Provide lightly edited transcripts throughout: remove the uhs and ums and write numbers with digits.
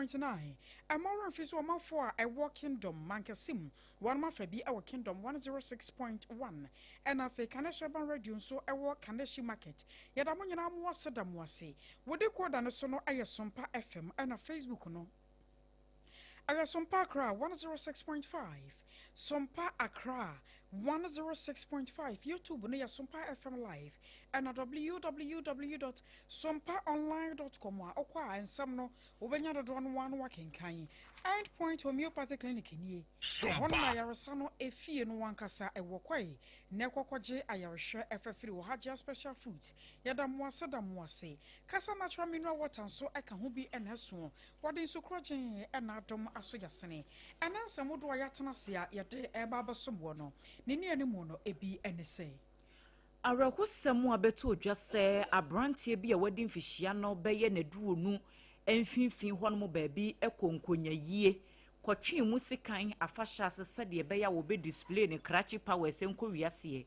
105.9. Ɛmma wo werɛ mfi sɛ ɔmanfoɔ a ɛwɔ Kingdom mankɛse mu, wɔnom afa bi wɔ Kingdom 106.1. Ɛna afei Kanehye Urban Radio nso wɔ Kanehye Market. Yɛda mo nyinaa mo ase da mo ase. Wo decoder no so no yɛ Sompa FM ɛna Facebook no ɛyɛ Sompa Accra 106.5, Sompa Accra 106.5, YouTube no yɛ Sompa FM Live ɛna www dot sompaonline dot com a wokɔ a nsɛm no wobɛnya dodoɔ no ara na woakenkan. End Point Homeopathy Clinic nie. Ɛhɔ no na ayaresa no efie no ankasa ɛwɔ kɔe na ɛkɔ kɔgye ayarehwɛ ɛfa firi wɔ Hajia Special Foods. Yɛda mo ase da mo ase. Kasa Natural Mineral Water nso ɛka ho bi na ɛsoɔ. Wɔde nsu korɔgyenn na adom aso yɛasene. Ɛnɛ nsɛm hodoɔ a yɛatena ase a yɛde reba abɛsom woɔ no, ne nnianimu no ebi ne sɛ. Awerɛhosɛm a abɛtɔ dwa sɛ aberanteɛ bi a wadi mfehyia no bɛyɛ n'aduonu mfimfini hɔnom baabi kɔ nkonyayie kɔtwee mu sekan afahyɛ ase sɛdeɛ ɛbɛyɛ a wɔbɛ display ne krakye powers nkɔ wiaseɛ.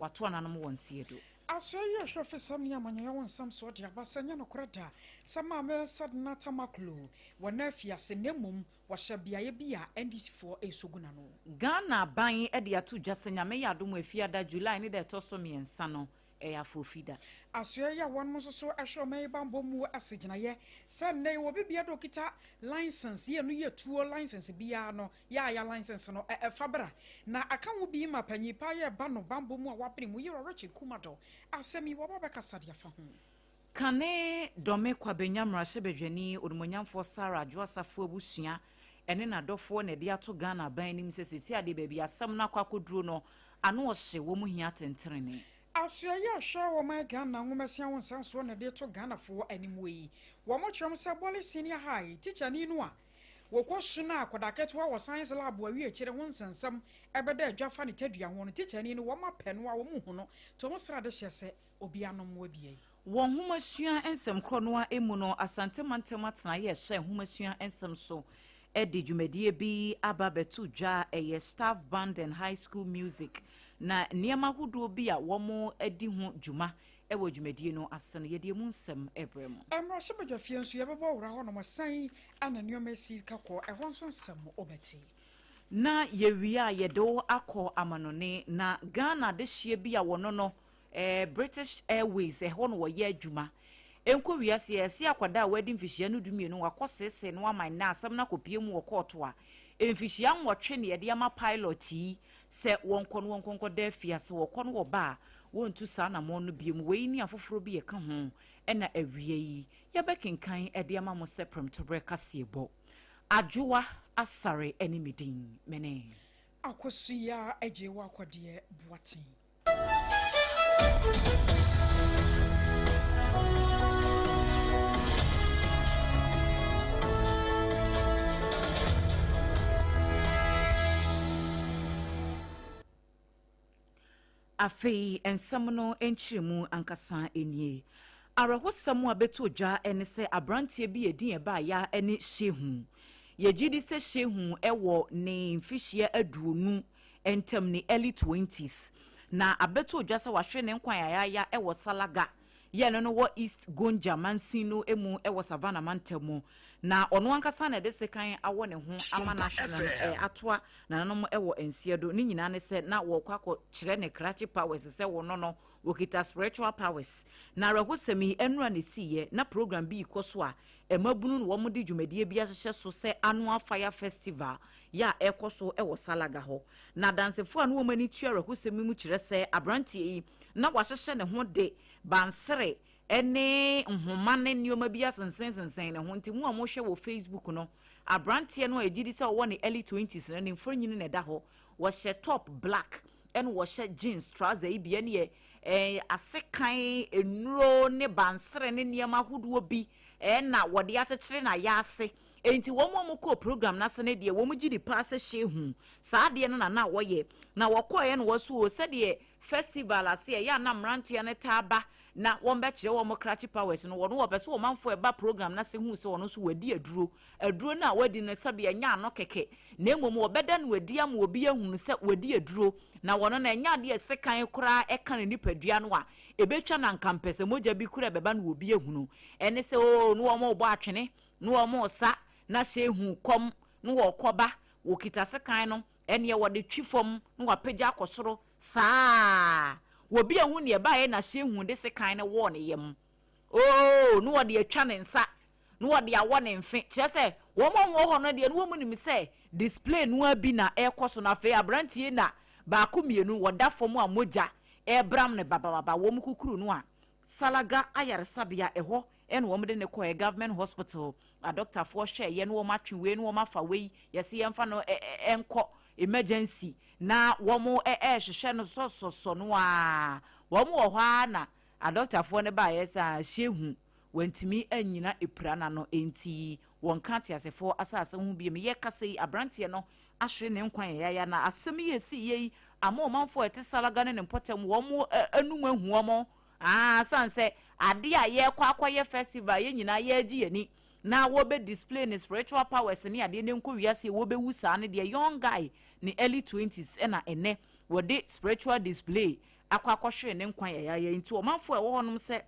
Wato ananom wɔ nseɛ do. Asoɛ yi ahwɛ ɔfesɛm ne amanyɔyɛ ho nsɛm soɔ de aba sɛ ɛnyɛ nokorɛ da sɛ Maame Sedna Tamaklo wɔ n'afiase na mmom wɔhyɛ beaeɛ bi a NDC foɔ resɔ gu n'ano. Ghana aban de ato dwa sɛ Nyame yɛ adom a Efiada, July ne da ɛtɔ so mmiɛnsa no, ɛyɛ Afoofi da. Asoɛeɛ a wɔnom nso so hwɛ ɔman yi banbɔ mu ase gyinaeɛ sɛ nnɛ yi obi biara dɛ ɔkita license yɛ no yɛ tuo license biara no yɛ a yɛ license no fa bra na aka ho bi ma panyin paa yɛ ba no banbɔ mu a wabene mu Yewura Richard Kumado asɛm yi waba abɛkasa de afa ho. Kane Dome Kwabenya Mmarahyɛbadwani Onimuonyamfoɔ Sarah Adwo Asafo abusua ne n'adɔfoɔ na ɛde ato Ghana aban anim sɛ seesei adeɛ baabi asɛm no akɔ akɔduro no ano ɔhye, wɔn hia atentenenee. Asoɛeɛ a ɛhwɛ ɔman Ghana nwomasua ho nsɛm soɔ na ɛde reto Ghanafoɔ anim wɔ yi. Wɔkyerɛ mu sɛ Bole Senior High tikyani no a wɔkɔsunaa akwadaa ketewa wɔ science lab awie akyire ho nsɛnsɛm bɛda adwa fa ne tadua ho no, tikyani no wɔapɛ no a wɔnhu no nti wɔsrɛ adehyeɛ sɛ obiara nnom mmoa bi. Wɔ nhomasua nsɛm korɔ no ara mu no, Asante Mantam Atenaeɛ a ɛhyɛ nhomasua nsɛm so de dwumadie bi aba abɛto dwa, ɛyɛ Staff Band and High School Music, na nneɛma ahodoɔ bi a wɔadi ho dwuma wɔ dwumadie no ase no, yɛde ɛmu nsɛm rebrɛ mo. Mmarahyɛbadwafie nso, yɛbɛbɔ wura hɔnom sɛn na nneɛma si ka kɔ, ɛhɔ nso nsɛm wobɛte. Na yɛwie a, yɛde wo akɔ amanɔne, na Ghana adehyeɛ bi a wɔno no Eh, British Airways, ɛhɔ na wɔyɛ adwuma. Ɛnkɔ wiase, ɛse akwadaa a wadi mfihyia no dumienu, wakɔ seesee no ama nnɛ asɛm no akɔpue mu wɔ kɔɔto a, mfihyia nwɔtwe na yɛde ama pilot yi sɛ wɔnkɔ no wɔnkɔ nkɔda afiase, wɔkɔ no wɔba a, wɔntu saa anammɔn no biom. Wei ne afoforɔ bi ɛka ho na awia yi yɛbɛkenkan de ama mo sɛ prɛmtoberɛ kaseɛbɔ. Adwoa Asare ne me din, mene. Akosua Agyei Wakwadeɛ Boateng. Afei nsɛm no nkyerɛmu ankasa nie. Awerɛhosɛm a bɛtoo dwa ne sɛ aberanteɛ bi a edin a ɛbaeɛ ara ne Shehu. Yɛgye di sɛ Shehu wɔ ne mfehyia aduonu ntam, ne early twenties, na abɛtɔ dwa sɛ wahwere ne nkwa yayaaya wɔ Salaga, yɛ no no wɔ East Gonja mansin no mu wɔ Savannah mantam mu. Na ɔno ankasa na ɛde sekan awɔ ne ho ama no ahwere no, atoa nananom wɔ nseɛ do. Ne nyinaa ne sɛ na wɔrekɔ akɔkyerɛ ne krakye powers sɛ wɔno no wɔkita spiritual powers. Na awerɛhosɛm yi, ɛnora na ɛsiiɛ, na program bi rekɔ so a Mmabunu na wɔde dwumadie bi ahyehyɛ so sɛ Annual Fire Festival yɛ a ɛrekɔ so wɔ Salaga hɔ. Na adansefoɔ a na wɔn ani tua awerɛhosɛm yi mu kyerɛ sɛ aberanteɛ yi na wahyehyɛ ne ho de bansere ne nhoma ne nneɛma bi asensɛnsensɛn ne ho. Nti mo a mohwɛ wɔ Facebook no, aberanteɛ no a yɛgye di sɛ ɔwɔ ne early twenties no, ne mfonini na ɛda hɔ. Wɔhyɛ top black ɛna wɔhyɛ jeans trouser yi bi ɛne ɛɛ asekan, nnuro ne bansere ne nneɛma ahodoɔ bi na wɔde akyekyere n'ayaase. Enti wɔn a wɔkɔɔ program no ase no deɛ, wɔn gye di paa sɛ Shehu saa adeɛ no na na wɔyɛ. Na wɔkɔeɛ no wɔso o, sɛdeɛ festival ase ɛyɛ a na mmeranteɛ no taa ba na wɔbɛkyerɛ wɔn krakye powers no, wɔn wɔpɛ sɛ ɔmanfoɔ a ɛba program no ase hu sɛ ɔno nso wadi aduro. Aduro no a wadi no sɛbe ɛnyɛ ano kɛkɛ, na mmom wɔbɛda no adi ama obi ahunu sɛ wadi aduro. Na wɔno no ɛnyɛ adeɛ a sekan koraa ɛka ne nipadua no a ɛbɛtwa no anka mpɛ sɛ mogya bi koraa ɛbɛba no obi ahunu. Ɛne sɛ oo na wɔn rebɔ atwene, na wɔn resa. Na Shehu kɔm na wɔkɔba wɔkita sekan no, ɛneɛ wɔde twi fam na wapagya akɔ soro saa. Wɔbi ehu neɛ ɛbaeɛ na Shehu de sekan no wɔɔ ne yam ooo, na wɔde atwa ne nsa na wɔde awɔ ne mfe. Kyerɛ sɛ wɔn a wɔwɔ hɔ no deɛ no, wɔn nim sɛ display noa bi na ɛrekɔ so. Na afei aberanteɛ na baako mmienu wɔda fam a mogya ɛrebram ne babababa. Wɔn kukuru no a Salaga ayaresabea ɛhɔ ɛna wɔn de ne kɔɛ, Government Hospital. Adɔktafoɔ hwɛ yɛ no, wɔn atwe wei no, wɔn afa wei, yɛsi yɛmfa no ɛ ɛ ɛnkɔ emergency na wɔn ɛɛhwehwɛ no sɔsɔsɔ no a wɔn wɔ hɔ ara na adɔktafoɔ no baayɛ sɛ Shehu wɔntumi anyina epira n'ano, nti wɔn ka ateasefoɔ asase ho biem. Yɛ kasa yi, aberanteɛ no ahwere ne nkwa yɛ yaya. Na asɛm yi esi yie yi ama ɔmanfoɔ a ɛte Salaga ne ne mpɔtam wɔn anum ahu wɔn aa san sɛ adeɛ a yɛrekɔ akɔyɛ festival, yɛn nyinaa yɛregye yɛn ani na wɔbɛ display ne spiritual powers ne adeɛ ne nkɔ wiase, wɔbɛwu saa ne deɛ. Young guy ne early 20s ɛna ɛnɛ wɔde spiritual display akɔ akɔhwere ne nkwa yɛyayɛ. Nti ɔmanfoɔ a ɛwɔ hɔnom sɛ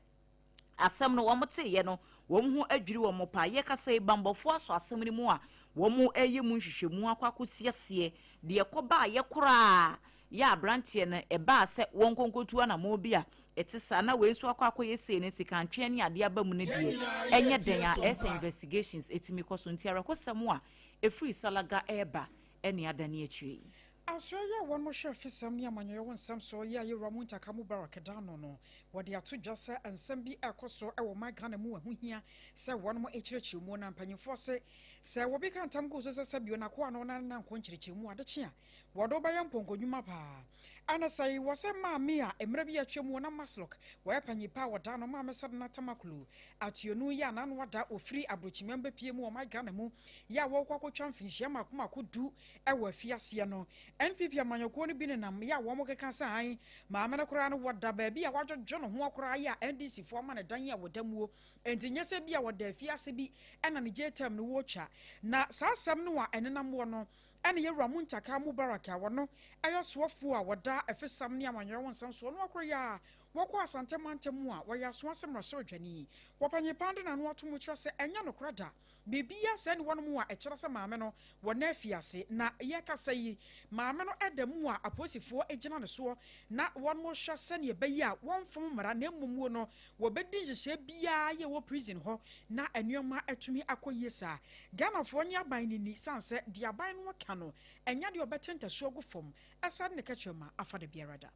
asɛm no wɔn teeɛ no, wɔn ho adwiri wɔn paa. Yɛkasa yi, bambɔfoɔ asɔ asɛm no mu a wɔn ɛyɛ mu nhwehwɛmu akɔ akɔsi aseɛ deɛ ɛkɔbaa yɛ koraa yɛ aberanteɛ no ɛbaa sɛ wɔn nkonkotu anamɔ bi a ɛte saa na wei nso akɔ akɔyɛ sei ne sikantwɛn ne adeɛ aba mu no deɛ, ɛnyɛ den a ɛsɛ investigations ɛtumi kɔ so. Nti awerɛhosɛm a ɛfiri Salaga ɛreba ɛne adane akyire yi. Asoɛ yɛ a wɔn hwɛ fisɛm ne amanyɔyɛ ho nsɛm so yɛ a yɛwura Muntaka Mubarak da no, wɔde ato dwa sɛ nsɛm bi ɛkɔ so ɛwɔ man Ghana mu, ɛho hia sɛ wɔn mo akyerɛkyerɛ mu. Na mpanyinfoɔ se sɛ wɔbi ka ntam gu so sɛ bio nakoa no na na nkɔ nkyerɛkyerɛ mu adekye a wɔde bɛyɛ mpɔnkɔnwuma paa. Ɛna sɛ wɔ sɛ maame a mmerɛ bi atwa mu na MASLOC wɔyɛ panyin pa a wɔda no, Maame Sedina Tamakloe Attionu yɛ a n'ano ada ofiri aburokyimɛm bɛpie mu ɔman Ghana mu yɛ a wɔkɔ akɔtwa mfinhyia mako mako 10 ɛwɔ afiaseɛ no, NPP amanyɔkuo no bi nenam yɛ a wɔn keka sɛ an maame no koraa no wɔda baabi a wadwodwo ne ho koraa yɛ a NDC foɔ ama ne dan a wɔda muo, nti nyɛ sɛ bi a wɔda afiase bi ɛna ne jail term no wɔretwa. Na saa asɛm no a ɛnenam wɔ no ɛne yɛwura Muntaka Mubarak a wɔno ɛyɛ soafoɔ a wɔda ɛfisam ne amanyɔyɛ ho nsɛm soɔ no akoro yɛ a wɔkɔ Asante mantam mu a wɔyɛ aso asɛm mmarahyɛbadwani wɔpanyin pan de n'ano ato mu kyerɛ sɛ ɛnyɛ nokorɛ da biribiara sɛ ne wɔnom a ɛkyerɛ sɛ maame no wɔn afiase. Na yɛkasa yi, maame no ɛda mu a apolisifoɔ gyina ne soɔ na wɔn hwɛ sɛnea ɛbɛyɛ a wɔmfom mmara, na mmom no wɔbɛdi nhyehyɛ biara yɛ wɔ prison hɔ na nneɛma atumi akɔ yie. Saa Ghanafoɔ nye aban no ni san sɛ deɛ aban no aka no ɛnyɛ deɛ ɔbɛte ntasuo gu fam ɛsa de ne kɛkyerɛma afa da biara da.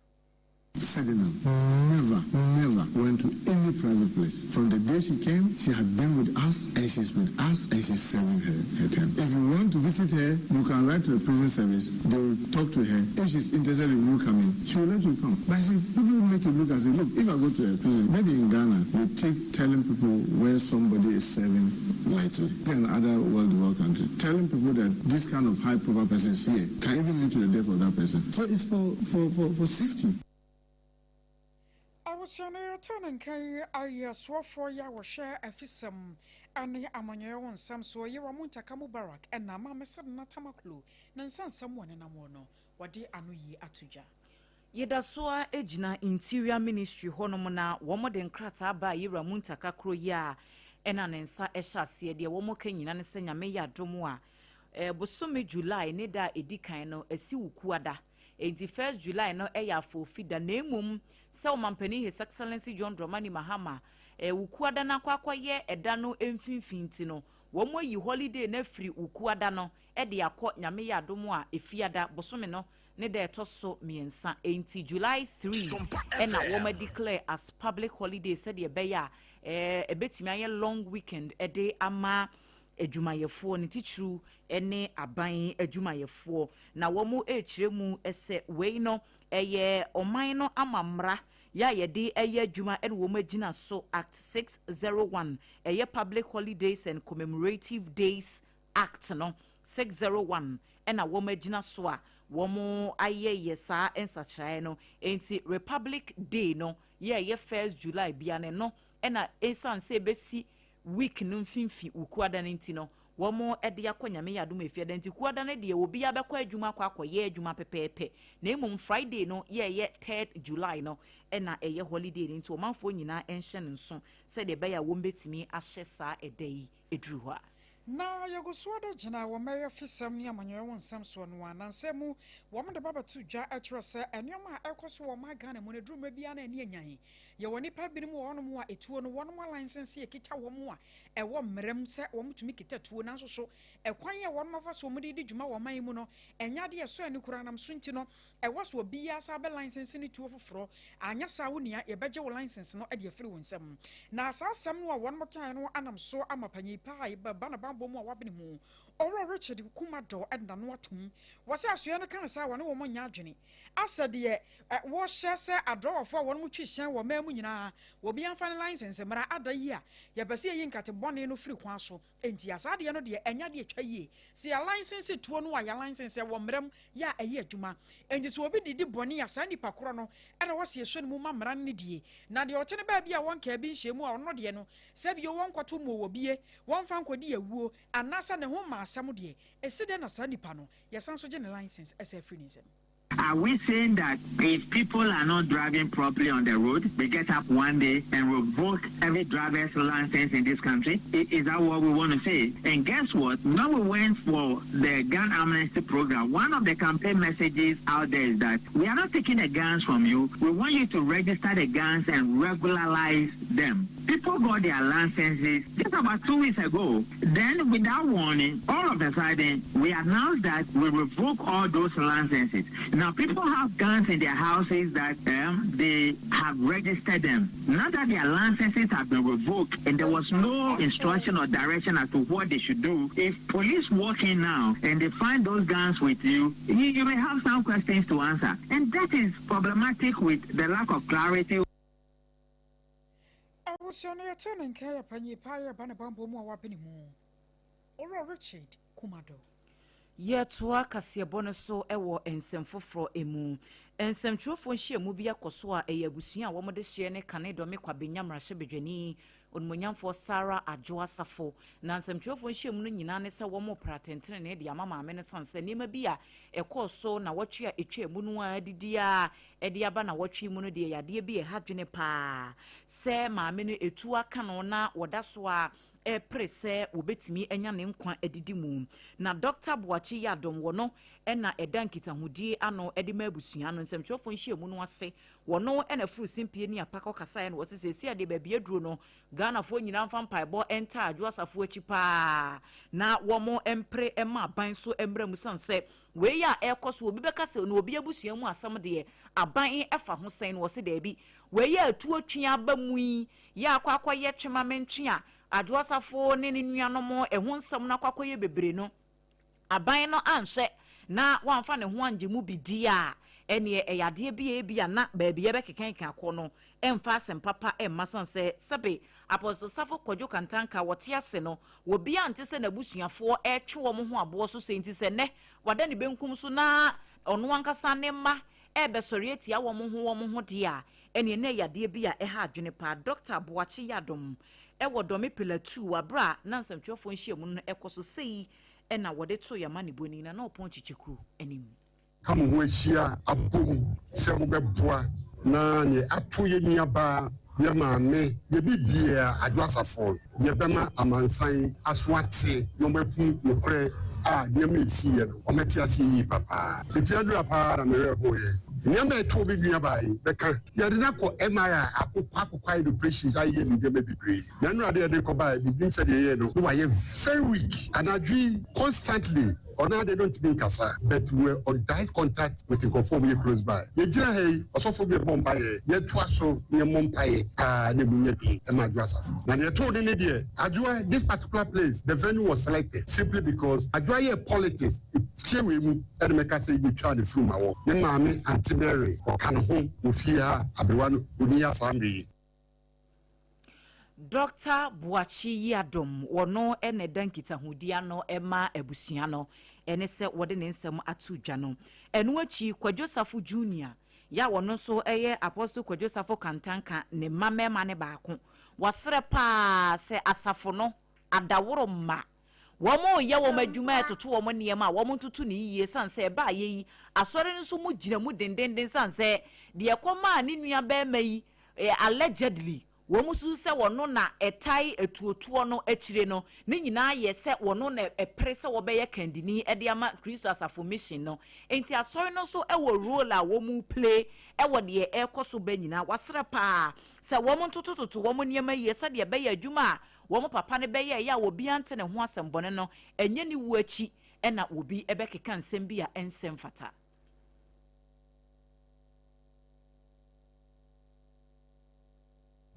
Sedina never, never went to any private place. From the day she came, she had been with us and she's with us and she's serving her term. If you want to visit her, you can write to the prison service. They will talk to her. If she's interested in you coming, she will let you come. But see, people make it look as if, look, if I go to a prison, maybe in Ghana, they take telling people where somebody is serving lightly. In other well-developed countries, telling people that this kind of high-profile person is here can even lead to the death of that person. So it's for safety. Abusua no yɛtɔ ne nkan ayɛ soafoɔ yi a wɔhwɛ afisɛm ne amanyɔyɛ ho nsɛm so, yɛwɔ Muntaka Mubarak, ɛna Maame Sedina Tamakloe ne nsansɛm wɔ nenam wɔ no wɔde ano yi ato dwa. Yɛda so a gyina Interior Ministry hɔnom na wɔn de nkrataa ba a yɛwura Muntaka kuro yi a ɛna ne nsa hyɛ aseɛ deɛ wɔn ka nyina ne sɛ Nyame yɛ adom a bosome July ne da a ɛdi kan no asi Wukuada, nti 1st July no ɛyɛ afoofi da. Na emom sɛ ɔmampanin His Excellency John Dramani Mahama Wukuada no akɔ akɔyɛ ɛda no mfimfini ti no, wɔn ayi holiday no afiri Wukuada no ɛde akɔ Nyame yɛ adom a Efiada bosome no ne da ɛtɔ so 3. Nti July 3 ɛna wɔn declare as public holiday sɛdeɛ ɛbɛyɛ a ɛbɛtumi ayɛ long weekend ɛde ama adwumayɛfoɔ ne titiriw ne aban adwumayɛfoɔ. Na wɔn rekyerɛ mu sɛ wei no ɛyɛ ɔman no ama mmara yɛ a yɛde ɛyɛ adwuma ɛna wɔn agyina so, Act 601, ɛyɛ Public Holidays and Commemorative Days Act no 601, ɛna wɔn agyina so a wɔn ayɛ yɛ saa nsakyerɛeɛ no. Nti Republic Day no yɛ ɛyɛ 1st July bia ne no, ɛna esan sɛ ebesi week no mfimfi Wukuada no nti no, wɔn de akɔ Nyame yɛ adom Efiada. Nti Kuada no deɛ, obiara bɛkɔ adwuma akɔ akɔyɛ adwuma pɛpɛɛpɛ, na emom Friday no yɛɛyɛ 3rd July no ɛna ɛyɛ holiday no. Nti ɔmanfoɔ nyinaa nhyɛ ne nso sɛdeɛ ɛbɛyɛ a wɔn bɛtumi ahyɛ saa ɛda yi eduru hɔ a. Na yɛgu soɔ de gyina wɔ mmɛyɛ fisɛm ne amanyɔyɛ wo nsɛm soɔ no a, nansɛ mu wɔn de ba bɛto dwa kyerɛ sɛ nneɛma a ɛkɔ so wɔ ɔman Ghana mu no, aduru mmerɛ biara na ani anyan. Yɛwɔ nnipa binom wɔ hɔnom a etuo no wɔn alicense ekita wɔn a ɛwɔ mmerɛm sɛ wɔn tumi kita tuo, nanso so ɛkwan a wɔn afa so wɔn de di dwuma wɔ ɔman yi mu no ɛnyɛ adeɛ ɛsɔ ani koraa. Nam so nti no, ɛwɔ so obiara saa bɛ license ne tuo foforɔ anyɛ saa wo nua, yɛbɛgye wo license no de afiri wo nsam. Na saa asɛm no a wɔn kae no anam so ama panyin paa a ba na banbɔ mu a wabene mu, Ɔwura Richard Kumadɔ, de n'ano atom wɔ sɛ asoɛ no kaa saa wɔne wɔn nyɛ adwene asɛ deɛ wɔhyɛ sɛ adrɔwafoɔ a wɔn twi hyɛn wɔ man mu nyinaa obi amfa ne license mmara ada yi a yɛpɛ sɛ yɛyi nkate bɔne no firi kwan so. Enti asaa deɛ no deɛ, ɛnyɛ adeɛ atwa yie sɛ yɛ license tuo no a, yɛ license wɔ mmerɛm yɛ a ɛyɛ adwuma. Enti sɛ obi didi bɔne a, saa nipa korɔ no ɛna wɔsi esɔ ne mu ma mmara no ne die. Na deɛ ɔte ne baabi a wɔnkaa bi nhyɛ mu a, ɔno deɛ no, sɛbio wɔnkɔto mu wɔ bie, wɔmfa nkɔdi awuo anaasɛ ne ho ma asɛm deɛ, ɛsi dɛn na saa nipa no yɛsan so gye ne license ɛsɛ afiri ne nsam? Are we saying that if people are not driving properly on the road, we get up one day and revoke every driver's license in this country? Is that what we want to say? And guess what? When we went for the gun amnesty program, one of the campaign messages out there is that we are not taking the guns from you. We want you to register the guns and regularize them. People got their licenses just about 2 weeks ago. Then, without warning, all of a sudden, we announced that we revoke all those licenses. Now, people have guns in their houses that they have registered them. Now that their licenses have been revoked and there was no instruction or direction as to what they should do, if police walk in now and they find those guns with you, you may have some questions to answer. And that is problematic with the lack of clarity. Abusua no, yɛte ne nka yɛ panyin paa yɛ ba ne bambɔ mu a wabene mu, Owura Richard Kumado. Yɛtoa kaseɛbɔ no so wɔ nsɛm foforɔ mu. Nsɛmtwerɛfoɔ nhyiamu bi akɔ so a ɛyɛ abusua a wɔde hyɛ ne kane Dome Kwabenya mmarahyɛbadwani onimonyamfoɔ Sarah Adwoa Safo. Na nsɛmtwerɛfoɔ nhyiamu no nyinaa ne sɛ wɔn pra tɛntɛnene de ama maame no san sɛ nneɛma bi a ɛkɔɔ so na wɔtwe a ɛtwa mu no a didi a ɛde aba na wɔtwe mu no deɛ, yadeɛ bi ɛha dwene paa sɛ maame no etu aka no na wɔda so a ɛpere sɛ wɔbɛtumi anya ne nkwa adidi mu. Na Dr Boakye Yiadom wɔ no ɛna ɛda nkitahodie ano ɛde ma abusua no. Nsɛmtwerɛfoɔ nhyiamu no ase, wɔno ɛna furu simpie ne apakɔ kasaeɛ no, wɔsɛ sɛsi adeɛ baabi aduro no, Ghanafoɔ nyinaa mfa mpaebɔ ɛnta Adwo Asafo akyi paa na wɔn mpere ɛma aban so mmerɛ mu, san sɛ wei a ɛrekɔ so, obi bɛka sɛ na obi abusua mu asɛm deɛ, aban ɛfa ho sɛn no? Wɔsɛ daabi, wei a atuo twe aba mu yi yɛ akɔ akɔyɛ twema mentwe a Adwo Asafo ne ne nuanom ɛho nsɛm no akɔ akɔyɛ bebree no, aban no anhyɛ na wamfa ne ho angye mu bi di a, ɛneɛ ɛyɛ adeɛ bi a ebi a na baabi yɛbɛkeka akɔ no ɛmfa asɛm papa ɛmma, san sɛ sɛbe Apostle Safo Kwadwo Kantanka wɔte ase no, wɔbi ante sɛ n'abusuafoɔ ɛretwe wɔn ho aboɔ so sɛ. Nti sɛ nnɛ wada ne benkum so na ɔno ankasa ne mma ɛrebɛsɔre atia wɔn ho wɔn ho deɛ a, ɛneɛ na ɛyɛ adeɛ bi a ɛha adwene paa. Dr Boakye Yiadom ɛwɔ Dome Pillar 2 wabere a na nsɛmtwerɛfoɔ nhyiamu no ɛkɔ so sɛyi ɛna wɔde to yɛma ne bɔni na na ɔpɔn kyekyeku anim. Ka mo ho ahyia abom sɛ mobɛboa na neɛ ato yɛ nuabaa, yɛ maame, yɛ bibia Adwo Asafo, yɛbɛma amansan aso ate na ɔmahu nokorɛ a nneɛma ɛsiiɛ no, ɔmɛte ase yie papaa. Nti adura paa na merɛ hoyɛ nneɛma ɛto bi nuabaa yi bɛka yɛde no akɔ MRI, akokɔ akokɔ ayɛ no operations, ayɛ no nneɛma bebree. Na nnura de yɛde kɔbaa bibim sɛdeɛ ɛyɛ no na wayɛ very weak. Anadwo yi constantly ɔno ade no ntumi nkasa, but we were on direct contact with nkurɔfoɔ a wɔyɛ close by. Yɛgyina ha yi, ɔsɔfo bi bɔ mpaeɛ, yɛtoa so na yɛmmɔ mpaeɛ paa na emu nyɛ den ɛma Adwo Asafo. Na deɛ ɛtoo ne ne deɛ Adwoa, this particular place, the venue was selected simply because Adwoa yɛ politics tie wei mu ɛna mɛka sɛ yɛtwa ne furu ma wɔ ne maame Aunty Mary, ɔka ne ho wɔ fie ha. Aberewa no ɔni asa mmerɛ yi. Dr Boakye Yiadom wɔno ɛna ɛda nkitahodi ano ɛma abusua no, ɛne sɛ wɔde ne nsɛm ato dwa no. Ɛno akyi, Kwadwo Safo Junior yɛ a wɔno nso ɛyɛ Apostle Kwadwo Safo Kantanka ne mma mmarima ne baako, wasrɛ paa sɛ asafo no adaworo ma wɔn yɛ wɔn adwuma, ɛtoto wɔn nneɛma a wɔn ntoto ne yie, san sɛ ɛbaa yɛ yi asɔre no nso mu gyina mu dendenden, san sɛ deɛ ɛkɔmaa ne nua bɛrima yi allegedly. Wɔn susu sɛ wɔno na ɛtae atuotoɔ no akyire no ne nyinaa yɛ sɛ wɔno na ɛpere sɛ wɔbɛyɛ kandini de ama Kristo Asafo Mission no. Nti asɔre no nso wɔ role a wɔn play wɔ deɛ ɛrekɔ so ba nyinaa. Wasrɛ paa sɛ wɔn ntotototo wɔn nneɛma yie sɛdeɛ ɛbɛyɛ adwuma a wɔn papa no bɛyɛ ɛyɛ a obiara nte ne ho asɛm bɔne no, ɛnyɛ ne wu akyi ɛna obi ɛbɛkeka nsɛm bi a ɛnsɛ mfata.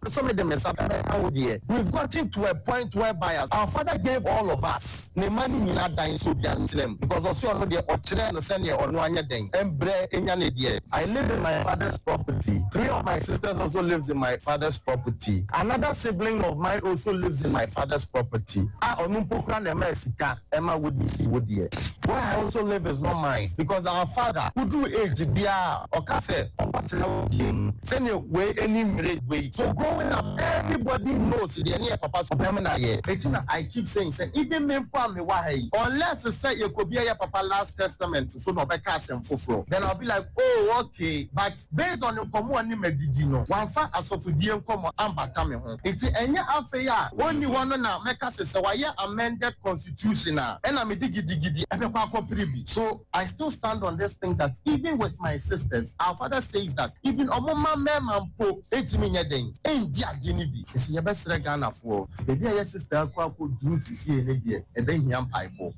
So me dem nsa bɛka wo deɛ, we've gotten to a point whereby our father gave all of us ne ma ne nyinaa dan so obiara ntena mu, because ɔsi ɔno deɛ, ɔkyerɛ no sɛneɛ ɔno anyɛ den mbrɛ enya ne deɛ. I live in my father's property. Three of my sisters also lives in my father's property. Another sibling of mine also lives in my father's property a ɔno mpo kura na ɛma sika ɛma wodi si wo deɛ. Where I also live is not mine, because our father woduru age biara, ɔka sɛ ɔkɔtena wo die mu sɛnea wei ani mmere wei. So growing up, everybody knows deɛ ne yɛ papa so ɔbɛn na yɛ eti na I keep saying sɛ even me mpo a me wɔ ha yi, unless sɛ yɛkɔ bi ɛyɛ papa last testament so na ɔbɛka asɛm foforɔ, then I will be like, "Oh, okay." But based on nkɔmɔ a ne ma didi no, wamfa asɔfodie nkɔmɔ ambata me ho, nti ɛnyɛ afei a ɔnni hɔ no na mɛka sɛ wayɛ amended constitution a ɛna mede gidigidi ɛbɛkɔ akɔpere bi. So I still stand on this thing that even with my sisters, our father says that even ɔmo ma mmarima mpo etimi nyɛ den ɛndi ade no bi. Esi yɛbɛsrɛ Ghanafoɔ, beebi a yɛ sister akɔ duru sisie ne deɛ, ɛbɛhia mpaebɔ.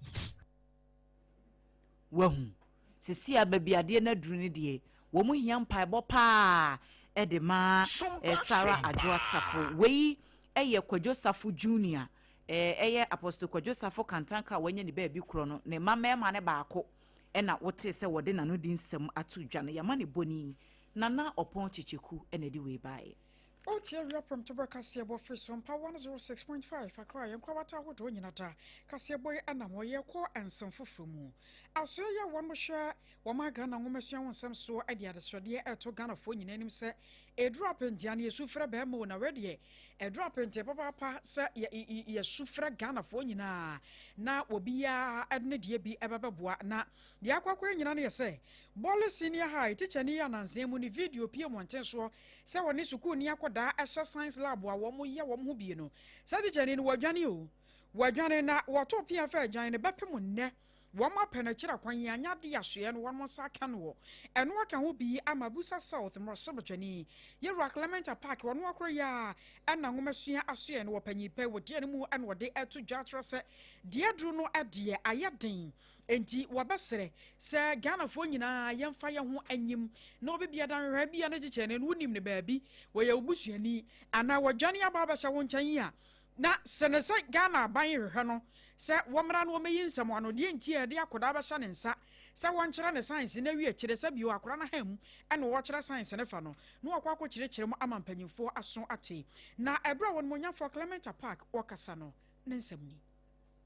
Wahu sisi a baabi adeɛ no aduru no deɛ, wɔn mu hia mpaebɔ paa ɛde ma Sarah Adwoa Safo. Wei ɛyɛ Kwadwo Safo Junior, ɛyɛ Apostle Kwadwo Safo Kantanka a wanya ne baabi korɔ no ne mma mmarima ne baako ɛna wote sɛ wɔde n'ano di nsɛm ato dwa no. Yɛama ne bɔni Nana Ɔpɔn Kyekyeku ɛna ɛde wei baeɛ. Wotie Awia Prɛmtoberɛ kaseɛbɔ firi so mpa 106.5 Akra. Yɛn nkorabata ahodoɔ nyina da kaseɛbɔ yi ɛnam hɔ. Yɛkɔ nsɛm foforɔ mu. Asoɛ yɛ wɔn hwɛ wɔn Ghana nwomasua ho nsɛm soɔ de adesrɛdeɛ ɛto Ghanafoɔ nyinaa anim sɛ ɛduru apɛntia no, yɛsu frɛ bɛrima o, na wɛdeɛ ɛduru apɛntia papaapa sɛ yɛsu frɛ Ghanafoɔ nyinaa na obiara ɛde ne deɛ bi ɛbɛbɛboa. Na deɛ akɔakɔ nyinaa no yɛ sɛ Bole Senior High tikyani yɛ anansen mu ne video pie mmɔnten soɔ sɛ wɔne sukuuni akɔdaa ɛhyɛ science lab a wɔn yɛ wɔn ho bie no, sɛ tikyani no wɔadwane o, wɔadwane na wɔto pia fɛ adwan no bɛpem nnɛ wɔn apɛ n'akyiri akwan yi anya de asoɛ no wɔn nsa aka no wɔ ɛno aka ho bi ama Busa South mmarahyɛbadwani yɛwura Clement Apaak wɔn akoro yi a ɛna nwomasua asoɛ no wɔ panyin pɛ wɔ deɛ no mu, ɛna wɔde ɛto dwa akyerɛ sɛ deɛ duro no ɛdeɛ ayɛ den, nti wɔbɛsrɛ sɛ Ghanafoɔ nyinaa yɛmfa yɛn ho anyim na obi bia danhwɛ bia ne kyekyɛ no wonim ne baabi wɔyɛ obusuani anaa wɔdwane aba abɛhyɛ wo nkyɛn yi a, na sɛ ne sɛ Ghana aban hwehwɛ no sɛ wɔmmra no wɔmɛyi nsɛm ano deɛ nti a yɛde akɔdaa bɛhyɛ ne nsa sɛ wɔnkyerɛ ne science na wie akyire sɛ bio akora no ha mu ɛna wɔkyerɛ science ne fa no na wɔkɔ akɔkyerɛkyerɛ mu ama mpanyimfoɔ aso ate. Na ɛberɛ a wɔn monyamfoɔ Clement Apaak wɔkasa no, ne nsɛm ni.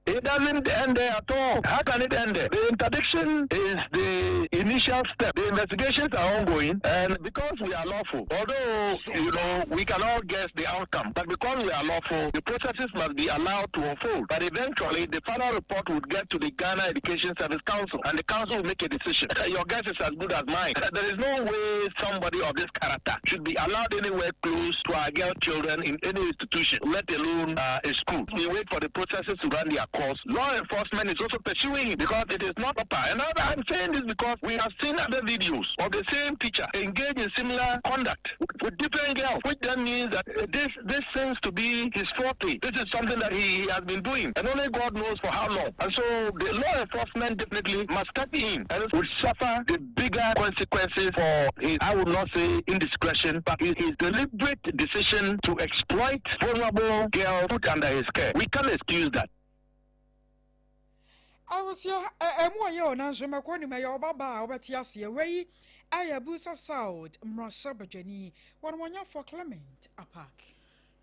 It doesn't end there at all. How can it end there? The interdiction is the initial step. The investigations are ongoing, and because we are lawful, although we can all guess the outcome, but because we are lawful, the processes must be allowed to unfold. But eventually, the final report would get to the Ghana Education Service Council, and the council will make a decision. Your guess is as good as mine. There is no way somebody of this character should be allowed anywhere close to our girl children in any institution, let alone a school. We wait for the processes to run their course. Law enforcement is also pursuing him because it is not proper. And I'm saying this because we have seen other videos of the same teacher engage in similar conduct with different girls, which then means that this seems to be his forte. This is something that he has been doing, and only God knows for how long. And so the law enforcement definitely must step in and would suffer the bigger consequences for his, I would not say indiscretion, but his deliberate decision to exploit vulnerable girls put under his care. We can't excuse that. Awosua ɛmu ɔyɛ o, nanso mɛkɔ nim ɛyɛ ɔbaba a wɔbɛte aseɛ. Wei ɛyɛ Busa South mmarahyɛbadwani wɔn wɔnyɛfoɔ Clement Apaak.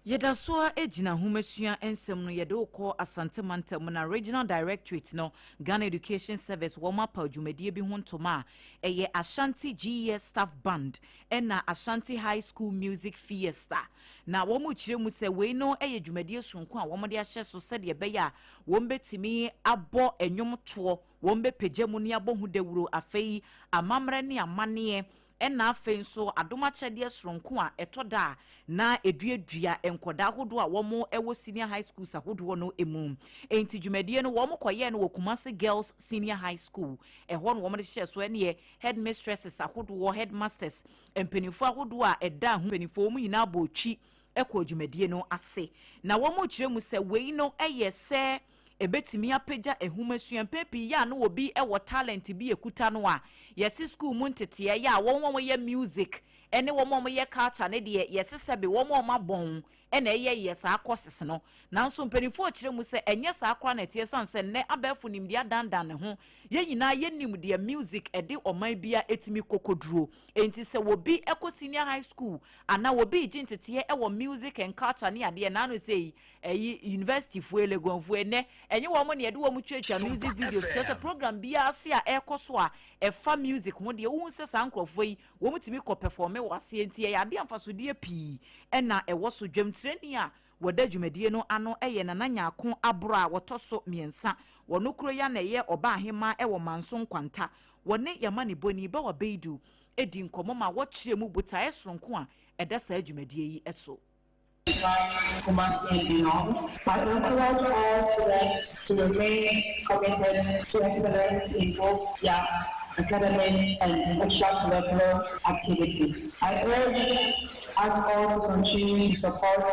Yɛda so a gyina ahomasua nsɛm no. Yɛde wokɔ Asante Mantam na Regional Directorate no, Ghana Education Service, wɔn apa dwumadie bi ho ntoma a ɛyɛ Ashanti GES Staff Band ɛna Ashanti High School Music Fiesta. Na wɔn kyerɛ mu sɛ wei no yɛ dwumadie sononko a wɔn de ahyɛ so sɛdeɛ ɛbɛyɛ a wɔn bɛtumi abɔ nnwom toɔ, wɔn bɛpagya mu ne abɔ ho dawuro, afei amammerɛ ne amanneɛ. Ɛna afei nso adom akyɛdeɛ soronko a ɛtɔ da a na eduadua nkɔdaa ahodoɔ a wɔn wɔ senior high schools ahodoɔ no mu. Enti dwumadie no wɔn kɔyɛɛ no wɔ Kumasi Girls Senior High School. Ɛhɔ no wɔn de hyehyɛ so ɛneɛ headmistresses ahodoɔ, headmasters, mpanimfoɔ ahodoɔ a ɛda ho mpanimfoɔ wɔn nyinaa bɔ otwi kɔɔ dwumadie no ase. Na wɔn rekyerɛ mu sɛ wei no yɛ sɛ ɛbɛtumi apagya nhomasua. Mpɛn pii yɛ a na obi wɔ talent bi ɛkuta no a, yɛse school mu nteteɛ yɛ a wɔn a wɔyɛ music ne wɔn a wɔyɛ culture no deɛ yɛse sɛbe wɔn a wɔabɔn na ɛyɛ yɛ saa courses no. Nanso mpanimfoɔ rekyerɛ mu sɛ ɛnyɛ saa koraa na ɛteɛ ɛsiane sɛ nnɛ abɛɛfo nimdeɛ adandan ne ho. Yɛn nyinaa yɛnim deɛ music ɛde ɔman biara ɛtumi kɔkɔduro. Enti sɛ obi kɔ senior high school anaa obi regye nteteɛ wɔ music and culture ne adeɛ naano sei ɛyi university foɔ Legon foɔ ɛnɛ ɛnyɛ wɔn na yɛde wɔn twatwa music videos kyerɛ sɛ program biara ase a ɛrekɔ so a ɛfa music ho deɛ wohu sɛ saa nkurɔfoɔ yi wɔn tumi kɔ performe wɔ aseɛ nti ɛyɛ adeɛ mfasodeɛ pii ɛna ɛwɔ so. Dwamtirani a wɔda dwumadie no ano ɛyɛ Nana Nyako Aboro a wɔtɔ so mmiɛnsa wɔn kuro ya na ɛyɛ ɔbaa ahema ɛwɔ Manso Nkwanta. Wɔne yɛma ne bɔni Bawa Beidu edi nkɔmɔ ma wɔkyerɛ mu botaeɛ soronko a ɛda saa dwumadie yi so. Kumasi and beyond. I encourage all students to remain committed to excellence in both their academics and extracurricular activities. I urge us all to continue to support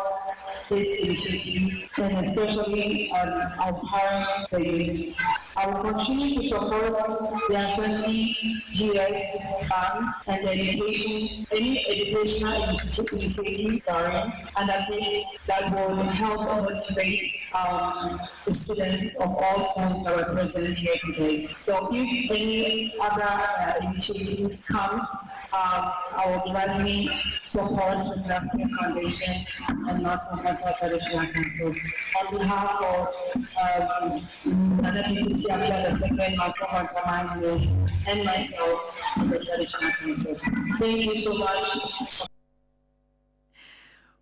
this initiative and especially on empowering the youth. I will continue to support the Ashanti GS Bank and the education, any educational initiative, sorry, undertakes that will help motivate the students of all schools that were present here today. So if any other initiatives comes, I will gladly support the National Foundation and National Mental Traditional Council. On behalf of Nana PPC Appiah the second, Manso Nkwanta and myself, the Traditional Council. Thank you so much.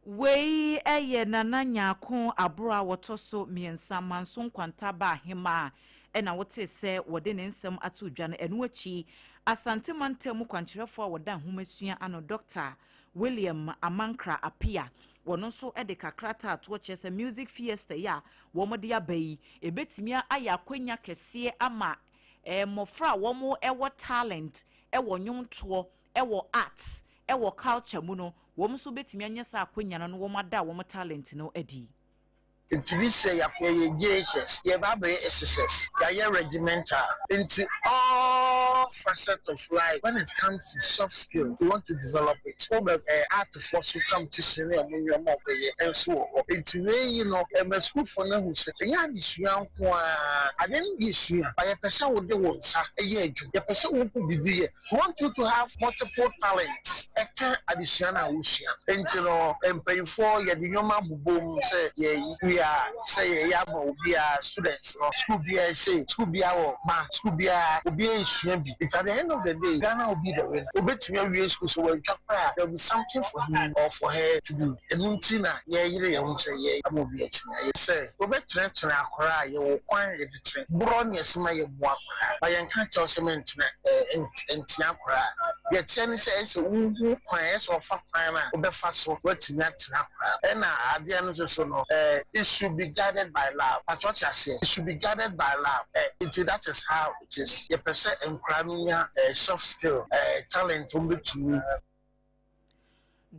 Wei ɛyɛ Nana Nyako Aboro a wɔtɔ so mmiɛnsa, Manso Nkwanta ba ahema a ɛna wote sɛ wɔde ne nsɛm ato dwa no. Ɛno akyi, Asante mantam kwankyerɛfoɔ a wɔda nhomasua ano, Dr William Amankra Apia, wɔno nso de kakra taatoɔ kyerɛ sɛ music fiesta yi a wɔn aba yi ebetumi ayɛ akwanya kɛseɛ ama mmɔfra a wɔn ɛwɔ talent ɛwɔ nnwomtoɔ, ɛwɔ arts, ɛwɔ culture mu no, wɔn nso bɛtumi anya saa akwanya no na wɔn ada wɔn talent no adi. Nti bi sɛ yɛakɔyɛ JHS, yɛba abɛyɛ SSS, yɛayɛ regimental. Nti all facet of life, when it comes to soft skill, we want to develop it. Wobɛ art foɔ so competition ne ɔmo nneɛma a ɔbɛyɛ nso wɔ hɔ. Nti wei yi no ɛmɛ sukuufoɔ no ahu sɛ ɛnyɛ adesua nko ara, ade no deɛ sua ba, yɛpɛ sɛ wode wo nsa ɛyɛ adwuma, yɛpɛ sɛ wohu biribi yɛ. We want you to have multiple talents ɛka adesua no a wosua. Nti no mpanyinfoɔ yɛde nneɛma abobɔ mu sɛ yɛyi we are sɛ yɛyɛ ama obiara. Students no, school biara sɛ school biara wɔ ban, school biara obiara esua bi. Nti at the end of the day, Ghana will be the winner. Obetumi awie school so wɔntwa koraa, there will be something for him or for her to do. Ɛnu nti na yɛyere yɛn ho sɛ yɛ ama obi akyi na yɛ sɛ wobɛtenatena akwaraa a yɛwɔ kwan yɛde tene borɔ ne yɛsɛ ma yɛboa akwaraa ba yɛnka kyɛw sɛ mentena ɛɛ ntia akwaraa. Yɛteɛ ne sɛ ɛsɛ wohu kwan, ɛsɛ ɔfa kwan a wobɛfa so woatumi atena akwaraa. Ɛna adeɛ no nso so no it should be guided by love. Patro aseɛ, it should be guided by love. Nti that is how it is. Yɛpɛ sɛ nkwaraa no nya soft skill, talent wɔn bɛtumi.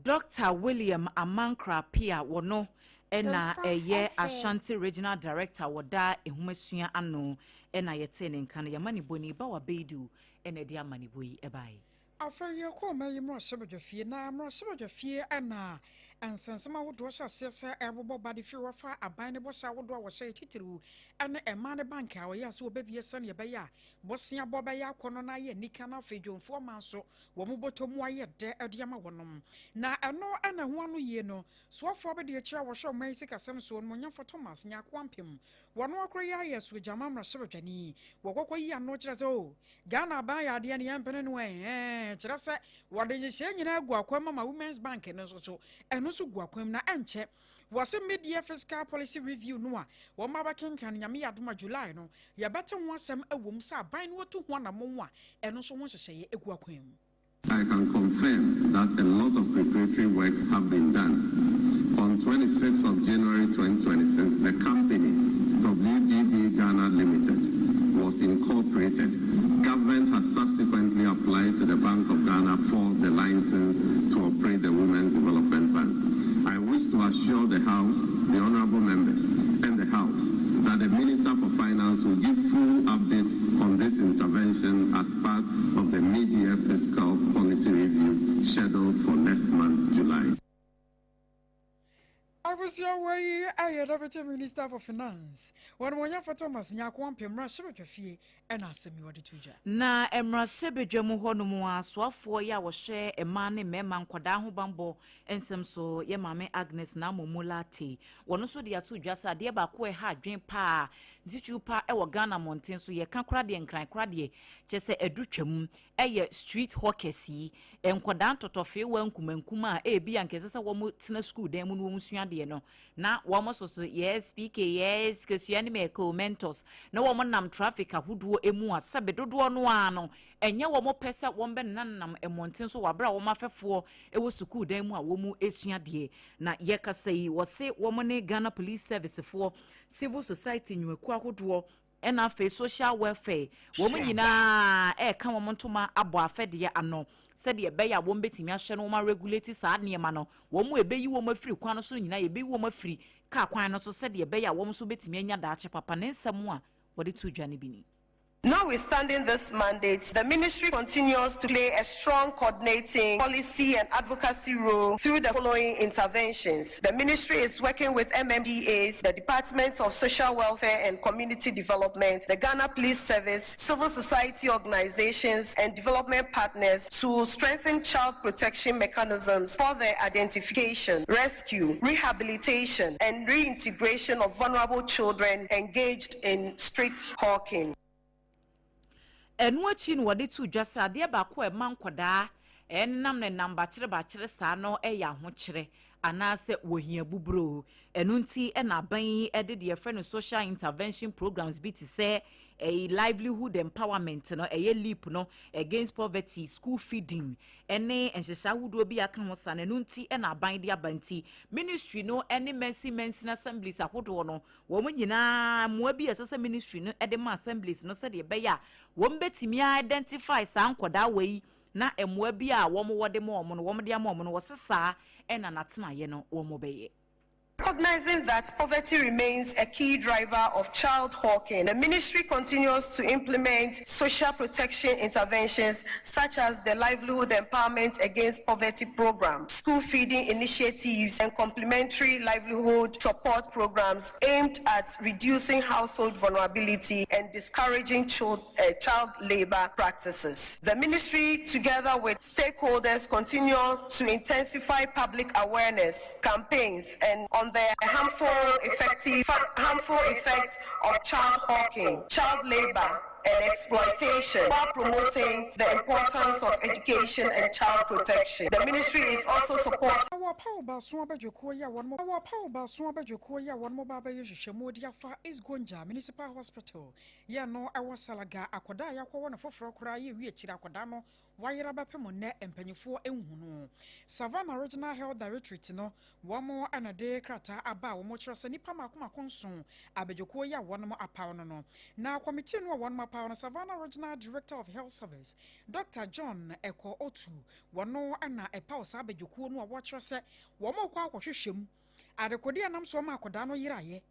Dr William Amankra Pia, wɔno ɛna ɛyɛ Ashanti Regional Director wɔda ehomasua ano, ɛna yɛte ne nka no. Yɛma ne bɔni Bawa Beidu ɛna ɛde ama ne bɔ yi ɛbaeɛ. Afei yɛkɔ ɔma yi mmarahyɛbadwafie, na mmarahyɛbadwafie ɛna nsɛnsɛm ahodoɔ hyɛ aseɛ sɛ ɛbobɔ ba de firi wɔfa aban ne bɔhyɛ ahodoɔ a wɔhyɛ titiriw ɛne ɛma ne bank a wɔyɛ sɛ wɔbɛbie sɛneɛ ɛbɛyɛ a bɔsea bɔ bɛyɛ akɔ no na ayɛ nika no. Afei dwomfoɔ ma nso wɔn mo bɔtɔ mu ayɛ dɛ ɛde ama wɔnom, na ɛno ɛna ho ano yie no soafoɔ bɛde akyire a wɔhyɛ ɔman yi sikasɛm soɔ no monyamfo Thomas Nyako Ampem, wɔno akoro yi ayɛ so gyama mmarahyɛbadwani wɔkɔkɔ yi ano kyerɛ sɛ o Ghana aban yɛ adeɛ no yɛmpene no ɛɛ kyerɛ sɛ wɔde nhyehyɛe nyinaa gu akwan mu ma Women's Bank no nso so ɛno nso gu akwan mu. Na ɛnkyɛ wɔsɛ mid-year fiscal policy review no a wɔn abɛkenkan Nyame yɛ adoma July no yɛbɛte ho asɛm ɛwɔ mu sɛ aban no watu ho anammɔn a ɛno nso ho nhyehyɛeɛ egu akwan mu. I can confirm that a lot of preparatory works have been done. On 26th of January 2026, the company, WDB Ghana Limited, was incorporated. Government has subsequently applied to the Bank of Ghana for the license to operate the Women's Development Bank. I wish to assure the House, the honorable members, and the House that the Minister for Finance will give full update on this intervention as part of the mid-year fiscal policy review scheduled for next month, July. Abusua wei ayɛ Deputy Minister for Finance, wɔn wɔnyafo Thomas Nyarko Ampem mmarahyɛbadwafie ɛna asɛm yi wɔde to dwa. Na mmarahyɛbadwa mu hɔnom a asoafoɔ yi a wɔhwɛ mmaa ne mmarima nkwadaa ho bammɔ nsɛm so, yɛ Maame Agnes Naa Momo Lartey, wɔno nso de ato dwa sɛ adeɛ baako a ɛha adwen paa titiriw pa ɛwɔ Ghana mmɔnten so, yɛka kora deɛ Nkran kora deɛ kyɛ sɛ ɛdu twam, ɛyɛ street hawkers yi, nkwadaa ntɔtɔfeewa nkumankuma a ebi a nkɛsɛ sɛ wɔn tena sukuu dan mu na wɔn sua adeɛ no na wɔn soso yes pk, yes kesua ne mɛko Mentos na wɔn nam traffic ahodoɔ emu a sɛbe dodoɔ no ara no ɛnyɛ wɔn pɛ sɛ wɔn bɛ nenam mmɔnten so wɔ abere a wɔn afɛfoɔ ɛwɔ sukuu dan mu a wɔn esua adeɛ. Na yɛkasa yi, wɔse wɔn ne Ghana Police Service foɔ, civil society nnwumakuo ahodoɔ, ɛna afei social welfare, wɔn nyinaa ɛɛka wɔn ntoma abɔ afɛdeɛ ano sɛdeɛ ɛbɛyɛ a wɔn bɛtumi ahyɛ no, wɔn aregulate saa nneɛma no. Wɔn mu ɛbɛyi wɔn afiri kwan no so nyinaa, yɛbɛyi wɔn afiri kaa kwan no so sɛdeɛ ɛbɛyɛ a wɔn nso bɛtumi anya daakye papa. Ne nsɛm a wɔde to dwa no bi ni. Notwithstanding this mandate, the ministry continues to play a strong coordinating policy and advocacy role through the following interventions. The ministry is working with MMDAs, the Department of Social Welfare and Community Development, the Ghana Police Service, civil society organizations, and development partners to strengthen child protection mechanisms for the identification, rescue, rehabilitation, and reintegration of vulnerable children engaged in street hawking. Ɛno akyi no, wɔde to dwa sɛ adeɛ baako a ɛma nkwadaa ɛnam ne nam bakyerɛ bakyerɛ saa no ɛyɛ ahokyerɛ anaasɛ wɔhia buburo. Ɛno nti ɛna aban yi ɛde deɛ yɛfrɛ no social intervention programs bi te sɛ ɛyɛ livelihood empowerment no, ɛyɛ LEAP no, against poverty, school feeding, ɛne nhyehyɛ ahodoɔ bi aka ho sa no. Ɛno nti ɛna aban de aba. Nti ministry no ɛne mansi mansin assemblies ahodoɔ no, wɔn nyinaa mmoa bi a ɛsɛ sɛ ministry no ɛde ma assemblies no sɛdeɛ ɛbɛyɛ a wɔn bɛtumi identify saa nkwadaa wɔ yi na mmoa bi a wɔn wɔde ma wɔn no, wɔn de ama wɔn no, wɔse saa ɛna n'atenaeɛ no wɔn bɛyɛ. Recognizing that poverty remains a key driver of child hawking, the ministry continues to implement social protection interventions such as the Livelihood Empowerment Against Poverty Program, school feeding initiatives, and complementary livelihood support programs aimed at reducing household vulnerability and discouraging child labor practices. The ministry, together with stakeholders, continue to intensify public awareness campaigns and on the harmful effects of child hawking, child labor, and exploitation while promoting the importance of education and child protection. The ministry is also supporting Wɔ pawo baaso abadwakuo yi a wɔn wɔ pawo baaso abadwakuo yi a wɔn ba abɛyɛ hwehwɛmu de afa East Gonja Municipal Hospital yɛ no ɛwɔ Salaga, akwadaa a yɛakɔwɔ no foforɔ koraa yɛ wi akyire, akwadaa no wayera bɛpem nnɛ mpanyinfoɔ nhunu. Savannah Regional Health Directorate no, wɔn ɛna de krataa aba a wɔn kyerɛ sɛ nipa mako mako nson abadwakuo yi a wɔn apaw no, na committee no a wɔn apaw no, Savannah Regional Director of Health Service, Dr John Ɛkɔ Otu, wɔn ɛna ɛpaw saa abadwakuo no a wɔkyerɛ sɛ wɔn kɔ akɔhwehwɛ mu adekodeɛ nam so ɔma akwadaa no yerayɛ.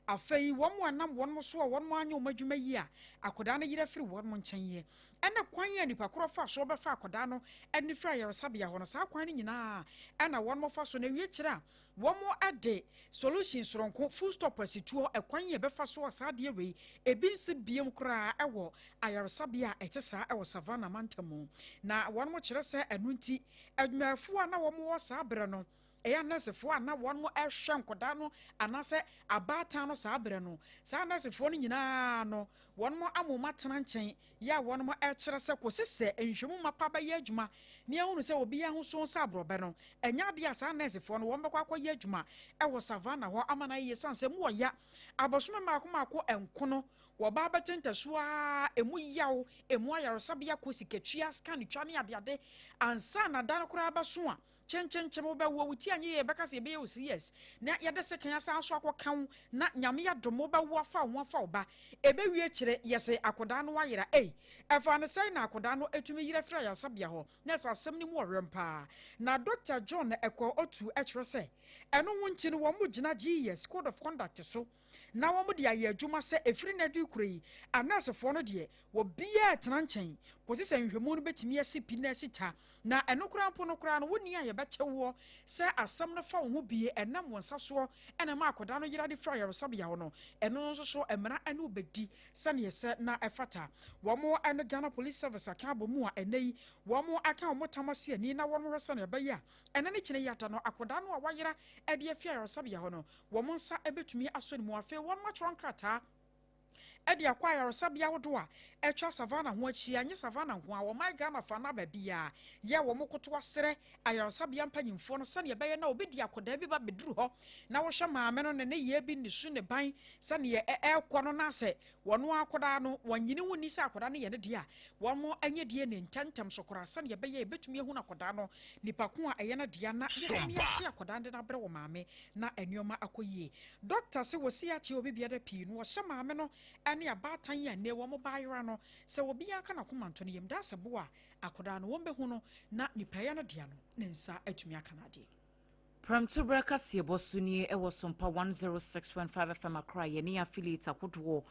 Afei wɔn a nam wɔn so a wɔn anyɛ wɔn adwuma yi a akwadaa no yerɛ firi wɔn nkyɛn yɛ, ɛna kwan a nipa korɔ fa so bɛfa akwadaa no ɛne firi ayaresabea hɔ no, saa kwan no nyinaa ɛna wɔn fa so na ewie kyerɛ a wɔn de solution soronko, full stop asituo, ɛkwan yɛ bɛfa so a saa adeɛ wei ebi nsi biem koraa ɛwɔ ayaresabea a ɛte saa ɛwɔ Savannah mantam. Na wɔn kyerɛ sɛ ɛno nti adwumayɛfoɔ a na wɔn wɔ saa berɛ no, ɛyɛ nɛɛsefoɔ a na wɔn ɛhwɛ nkɔdaa no anaasɛ abaatan no saa berɛ no, saa nɛɛsefoɔ no nyinaa no, wɔn amoma tena nkyɛn yɛ a wɔn ɛkyerɛ sɛ kɔsi sɛ nhwɛmu mapa bɛyɛ adwuma ne ahunu sɛ obi ahosuo nsa aborɔbɛ no, ɛnyɛ adeɛ a saa nɛɛsefoɔ no wɔn bɛkɔ akɔyɛ adwuma ɛwɔ Savannah hɔ ama no ayɛ, san sɛ mu ɔya abɔsome mmaako mmaako nkono. Wɔba abɛte ntasuo ara, emu yaw, emu ayaresabea kɔ, sikatua, scan twa ne adeade ansa na da no koraa bɛso a, kyenkyenkyen wobɛwoɔ, wo ti anyɛ yie yɛbɛka sɛ yɛbɛyɛ wo CS na yɛde sekan asan so akɔka wo na Nyame adom wobɛwo afa wo ho afa wo ba. Ɛbɛwie kyerɛ yɛse akodaa no ayera ei, ɛfaa no sɛn na akodaa no tumi yera firi ayaresabea hɔ na ɛsɛ asɛm no mu ɔwerɛm paa. Na Dɔkta John Ɛkɔɔ Otu kyerɛ sɛ ɛno ho nti no wɔn gyina GES Code of Conduct so na wɔde ayɛ adwuma sɛ ɛfiri nnɛ de rekura yi, anɛɛsefoɔ no deɛ, obiara retena nkyɛn kɔsi sɛ nhwehwɛmu no bɛtumi asi pi na asi ta. Na ɛno koraa mpo no koraa no, wo nni a yɛbɛkyɛ woɔ sɛ asɛm no fa wo ho bie ɛnam wo nsa soɔ na ɛma akwadaa no yera de firi ayaresabea hɔ no, ɛno nso so mmara ne wo bɛdi sɛdeɛ ɛsɛ na ɛfata. Wɔn ne Ghana Police Service aka abɔ mu a ɛnnɛ yi wɔn aka wɔn tam ase ani na wɔhwɛ sɛdeɛ ɛbɛyɛ a ɛnnɛ ne kyena yi ada no akwadaa no a wayera de afi ayaresabea hɔ no wɔn nsa bɛtumi asɔ ne mu. Afei wɔatwerɛ nkrataa de akɔ ayaresabea ahodoɔ a atwa Savannah ho ahyia, nye Savannah nko ara, wɔman Ghana fa no aba biara, yɛ wɔn koto asrɛ ayaresabea mpanyimfoɔ no sɛdeɛ ɛbɛyɛ na obi de akwadaa bi ba bɛduru hɔ na wɔhwɛ maame no ne ne yɛ bi ne su ne ban sɛdeɛ ɛrekɔ no na sɛ wɔn akwadaa no wɔnyini ho nni sɛ akwadaa no yɛ ne deɛ a wɔn anyɛ DNA ntɛmntɛm so koraa sɛdeɛ ɛbɛyɛ yɛbɛtumi ahunu akwadaa no nipa ko a ɛyɛ no dea na yɛtumi agye akwadaa no de no abrɛ wɔ maame na nneɛma akɔ yie. Dɔkta se wɔsi akyɛ obi biara pii no wɔhyɛ maame no ne abaatan yi a nnɛ wɔn ba ayera no sɛ obiara nka n'akoma nto ne yam daa sɛ bo a akwadaa no wɔn bɛhu no na nipa ɛyɛ no dea no ne nsa atumi aka no adeɛ. Prɛmtoberɛ kaseɛbɔ so nie wɔ Sompa 106.5 FM Accra yɛne affiliate ahodoɔ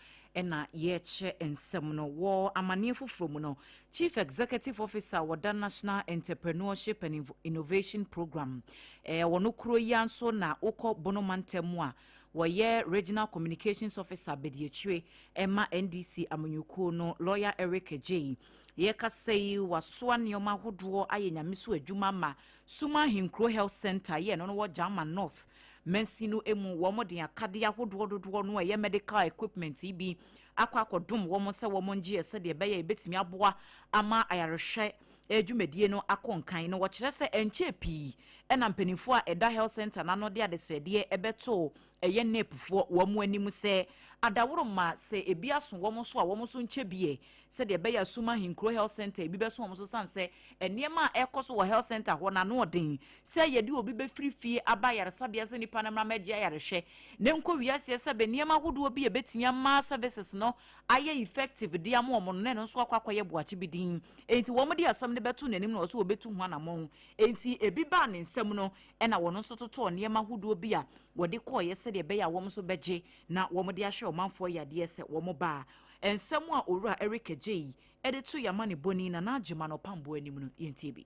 na yɛrekyɛ nsɛm no. Wɔ amanneɛ foforɔ mu no, Chief Executive Officer a wɔda National Entrepreneurship and Innovation Programme eh, wɔno kuro yi ara nso na wokɔ Bono mantam mu a wɔyɛ Regional Communications Officer badiakyire ɛma NDC amanyɔkuo no Lawyer Eric Adjei. Yɛkasa yi wasoa nneɛma ahodoɔ ayɛ nyame so adwuma ma Suma Ahenkuro Health Centre yɛ ɛno no wɔ German North mansin no mu. Wɔn de akadeɛ ahodoɔ dodoɔ no a ɛyɛ medical equipment yi bi akɔ akɔdom wɔn sɛ wɔn ngyeɛ sɛdeɛ ɛbɛyɛ a ɛbɛtumi aboa ama ayarehwɛ dwumadie no akɔ nkan. Na wɔkyerɛ sɛ ɛnkyɛɛ pii ɛna mpanimfoɔ a ɛda health center no ano de adesrɛdeɛ ɛbɛtoo ɛyɛ NEPfoɔ wɔn anim sɛ adaworo ma sɛ ebi aso wɔn so a wɔn nso nkyɛ bi ɛ sɛdeɛ ɛbɛyɛ a Suma Ahenkuro Health Centre ebi bɛso wɔn so sane sɛ nneɛma a ɛrekɔ so wɔ health centre hɔ no ano ɔden sɛ yɛde obi bɛfiri fie aba ayaresabea sɛ nipa no mmra mmɛgye ayarehwɛ na nkɔ wiaseɛ sɛ bɛ nneɛma ahodoɔ bi a ɛbɛtumi ama services no ayɛ effective de ama wɔn no na ɛno nso akɔ akɔyɛ boakye bi din enti wɔn de asɛm no bɛto n'anim na ɔsɛ wɔbɛtu ho anammɔn enti ebi baa ne nsam no ɛna wɔn nso totɔɔ nneɛma ahodoɔ bi a wɔde kɔɔeɛ sɛdeɛ ɛbɛyɛ a wɔn nso bɛgye na wɔn de ahwɛ ɔmanfoɔ yadeɛ sɛ wɔn ba a Nsɛm a Owura Eric Adjei de to yɛn amanebɔni Nana Agyeman Ɔpamboa anim no, yɛntie bi.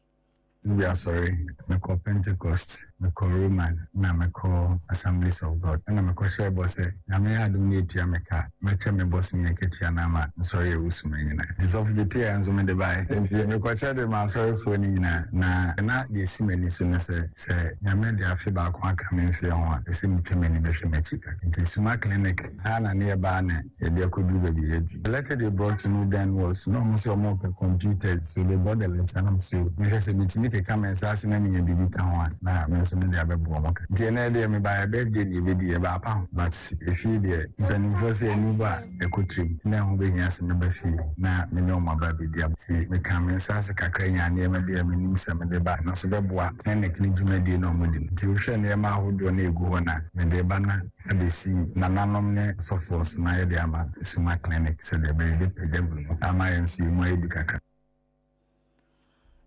Bi asɔre, mekɔ Pentecost, mekɔ Roman na mekɔ Assemblies of God. Ɛna mekɔhyɛɛ bɔ sɛ Nyame yɛ adom na etua me ka a, mɛkyɛ me bosome akatua no ama nsɔre a ɛwɔ Suma nyinaa. Nti sɔfo gye nso mede baeɛ. Nti mekɔkyɛ de maa asɔrefoɔ no nyinaa. Na na deɛ ɛsi m'ani so ne sɛ, sɛ Nyame de afe baako aka me mfeɛ ho a, ɛsɛ metwa m'ani bɛhwɛ m'akyi kakra. Nti Suma Clinic ha na ne yɛbaa na yɛde akɔduru baabi a yɛadu. The letter they brought to me then was na wɔn sɛ wɔn repɛ computers so they brought the letter na mese o mehwɛ sɛ metumi keka me nsa ase na menya biribi ka ho a na me nso mede abɛboa wɔn ka. Nti ɛnɛ deɛ mebaeɛ birthday na yɛbɛdi yɛba apa ho but efie deɛ mpanimfoɔ sɛ ani bɔ a ɛkɔ tirim nti na ɛho bɛhia sɛ mɛba fie na me ne wɔn aba abɛdi aba. Nti meka me nsa ase kakra nyaa nneɛma bi a menim sɛ mede ba no nso bɛboa clinic ne dwumadie no a wɔdi no. Nti wohwɛ nneɛma ahodoɔ no a ɛgu hɔ no a mede ba na abɛsi nananom ne asɔfoɔ so na yɛde ama Suma Clinic sɛdeɛ ɛbɛyɛ yɛbɛpagya gu no ama yɛn nso yɛn mu ayɛ du kakra.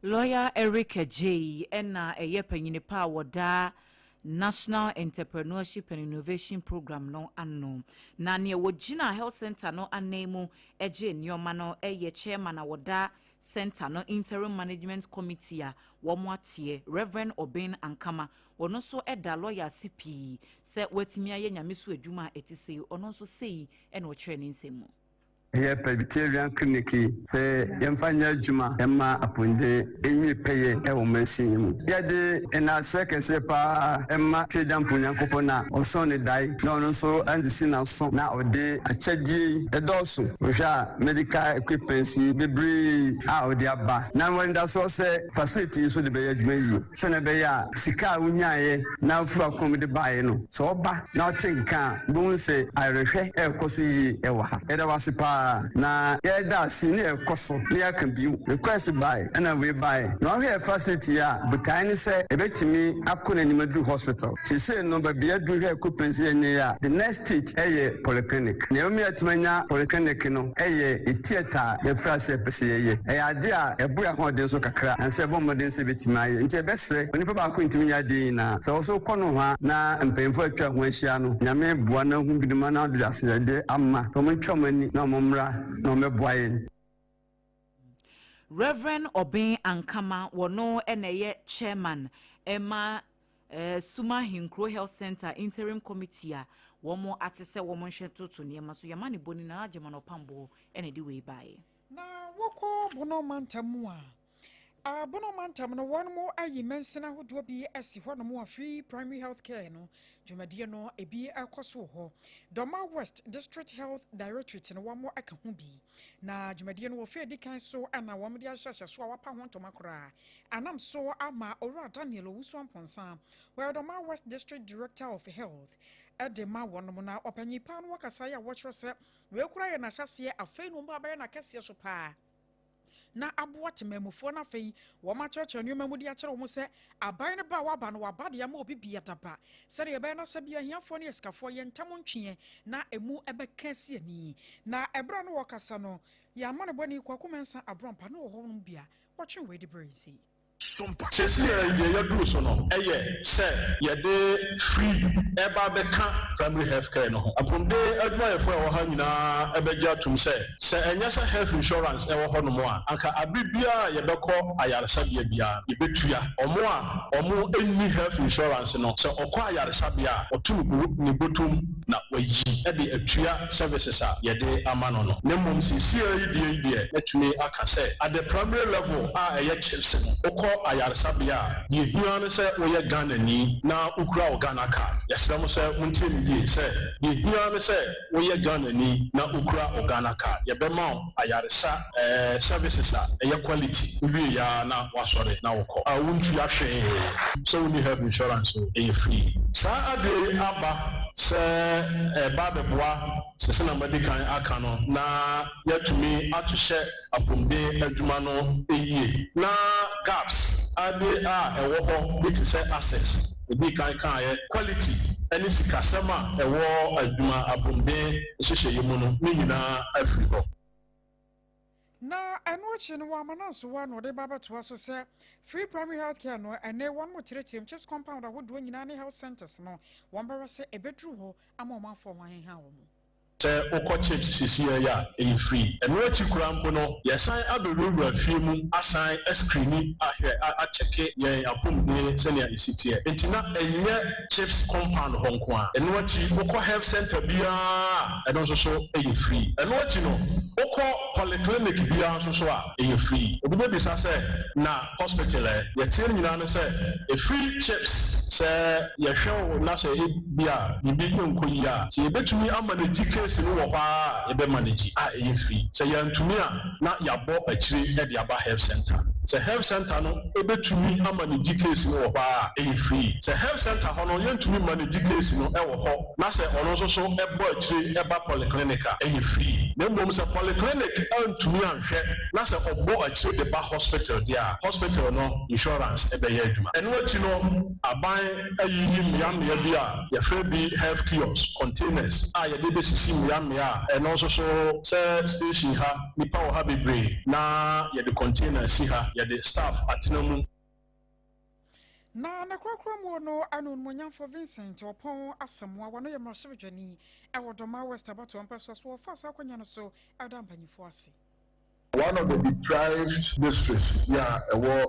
Lawyer Eric Adjei na ɛyɛ panyini pa a wɔda National Entrepreneurship and Innovation Programme no ano. Na nea wɔgyina Health Centre no anan mu gye nneɛma no yɛ chairman a wɔda Centre no Interim Management Committee a wɔateɛ, Rev. Obeng Ankama. Ɔno nso da lɔya ase pii sɛ watumi ayɛ Nyame so adwuma a ɛte sei. Ɔno nso sei na ɔkyerɛɛ ne nsɛm mu. Ɛyɛ Presbyterian Clinic yi sɛ yɛmfa nyɛ adwuma mma apɔmuden nwie pɛyɛ wɔ mansin yi mu. Yɛde nnaseɛ kɛseɛ pa ara ma Twedampɔn Nyankopɔn a ɔsɔɔ ne dae na ɔno nso ansisi n'aso na ɔde akyɛdeɛ yi dɔɔso. Wohwɛ a medical equipments yi bebree a ɔde aba na mewɔ anidasoɔ sɛ facility yi nso de bɛyɛ adwuma yie sɛdeɛ ɛbɛyɛ a sika a wonyaeɛ na wofiri w'akoma mu de baeɛ no sɛ ɔba na ɔte nka a, wobɛhu sɛ ayerɛhwɛ rekɔ so yie wɔ ha. Yɛda wo ase paa. Na yɛda ase ne yɛkɔ so na yɛaka bio. Request bae ɛna wei bae. Na wohwɛ yɛ facility yi a, botae ne sɛ ɛbɛtumi akɔ n'anim aduru hospital. Seesei no baabi aduru hwɛ equipment yɛ nyɛ yi a, the next stage yɛ polyclinic. Nea ɛbɛma yɛatumi anya polyclinic no yɛ theatre a yɛafiri ase yɛpɛ sɛ yɛyɛ. Ɛyɛ adeɛ a ɛbo yɛn ahoɔden so kakra nanso yɛbɔ mmɔden sɛ yɛbɛtumi ayɛ. Nti yɛbɛsrɛ, onipa baako ntumi nyɛ adeɛ nyinaa. Sɛ wo nso wokɔ nohoa na mpanyimfo a atwa ho ahyia no, Nyame boa na hu binom na ɔde asɛyɛde ama na wɔntwa wɔn ani na wɔmmra na wɔmmɛboa yɛn. Rev. Obeng Ankama, wɔno na ɛyɛ Chairman ma Suma Ahenkuro Health Centre Interim Committee a wɔn ate sɛ wɔn nhwɛ ntoto nneɛma so. Yɛma ne bɔni na Agyeman Ɔpamboɔ na ɛde wei baeɛ. Na wokɔ Bono mantam mu a, Bono mantam no wɔn mo ayi mansin ahodoɔ bi asi hɔ nom a free primary health care no dwumadie no ebi ɛkɔ so wɔ hɔ. Dormaa West District Health Directorate no wɔn mo ɛka ho bi. Na dwumadie no wɔ fɛ edi kan so ɛna wɔn de ahyehyɛ so a wapa ho ntoma koraa. Anam so ama Owura Daniel Owusu Amponsah, wɔyɛ Dormaa West District Director of Health ɛde ma wɔn mo na ɔpanyin paa no wɔkasa yɛ a wɔkyerɛ sɛ wei koraa yɛ n'ahyɛseɛ afei na wɔn abɛyɛ n'akɛseɛ so paa. na aboa temanmufoɔ no afei wɔakyerɛkyerɛ nneɛma mu de akyerɛ wɔn sɛ aban no ba a waba no waba de ama obi bia daba sɛdeɛ ɛbɛyɛ na sɛ bi ahiafoɔ ne asikafoɔ yɛn ntam ntweɛ na emu ɛbɛka asi ani na ɛberɛ no wɔkasa no yɛn amanebɔni Kwaku Mensah Abrɔmpa no wɔ hɔ nom bi a wɔtwe wei de berɛ yi sei. Seesei a deɛ yɛaduru so no yɛ sɛ yɛde free reba abɛka primary health care no ho. Apomuden adwumayɛfoɔ a ɛwɔ ha nyinaa bɛgye atom sɛ, sɛ ɛnyɛ sɛ health insurance wɔ hɔnom a, anka abere biara a yɛbɛkɔ ayaresabea biara no, yɛbɛtua. Wɔn a wɔnni health insurance no, sɛ ɔkɔ ayaresabea a, ɔto ne bɔtɔm na wayi de atua services a yɛde ama no no. Na mmom seesei yi deɛ yi deɛ, mɛtumi aka sɛ at the primary level a ɛyɛ CHIPS no, wokɔ ayaresabea a, deɛ ɛhia ne sɛ woyɛ Ghanani na wokura wo Ghana card. Yɛsrɛ mo sɛ montie me yie sɛ, deɛ ɛhia ne sɛ woyɛ Ghanani na wokura wo Ghana card. Yɛbɛma wo ayaresa services a ɛyɛ quality, wowie ara na woasɔre na wokɔ a wontua hwee, sɛ wonni health insurance o, ɛyɛ free. Saa adeɛ yi aba sɛ ɛreba abɛboa sɛ sɛnea madi kan aka no na yɛatumi atohyɛ apomuden adwuma no yie. Na gaps ade a ɛwɔ hɔ bi te sɛ access, medii kan kaeɛ, quality ne sikasɛm a ɛwɔ adwuma apomuden nhyehyɛeɛ mu no ne nyinaa afiri hɔ. Na ɛno akyi no wɔama no nsowa na ɔde ba abɛtoa so sɛ free primary health care no ɛne wɔn mo kyerɛkyerɛm chips compound ahodoɔ nyinaa ne health centers no wɔn bɛhwɛ sɛ ɛbɛduru hɔ ama ɔmanfoɔ ho aheha wɔn. Sɛ wokɔ chips sesiei a, ɛyɛ free. Ɛno akyi koraa mpo no, yɛsan abɛwurawura fie mu asan ascreeni ahwɛ, akyɛke yɛn apɔmuden sɛnea ɛsi teɛ. Enti na ɛnyɛ chips compound hɔ nko ara. Ɛno akyi wokɔ health centre biara a, ɛno nso so yɛ free. Ɛno akyi no, wokɔ polyclinic biara nso so a, ɛyɛ free. Obi bɛbisa sɛ, na hospital ɛ? Deɛ ɛteɛ no nyinaa ne sɛ, ɛfiri chips, sɛ yɛhwɛ wo na sɛ ebia biribi nkɔ yie a, sɛ yɛbɛtumi amanage case no wɔ hɔ ara a, yɛbɛmanage a ɛyɛ free. Sɛ yɛantumi a, na yɛabɔ akyire de aba health centre. Sɛ health centre no bɛtumi amanage case no wɔ hɔ ara a, ɛyɛ free. Sɛ health centre hɔ no yɛntumi manage case no wɔ hɔ na sɛ ɔno nso so bɔ akyire ba polyclinic a, ɛyɛ free. Na mmom sɛ polyclinic antumi anhwɛ na sɛ ɔbɔ akyire de ba hospital deɛ a, hospital no insurance bɛyɛ adwuma. Ɛno akyi no, aban ayiyi mmeammea bi a yɛfrɛ bi health kiosk containers a yɛde bɛsisi mmeammea a ɛno nso so sɛ station ha nnipa wɔ ha bebree na yɛde container asi ha, yɛde staff atena mu. Na ne korakora mu no, Animuonyamfoɔ Vincent Ɔpɔn Asamoah, wɔno yɛ mmarahyɛbadwani wɔ Dormaa West abatoɔ mpɛsoa so, wɔfaa saa akwanya no so da mpanyinfoɔ ase. One One of the deprived districts yɛ a ɛwɔ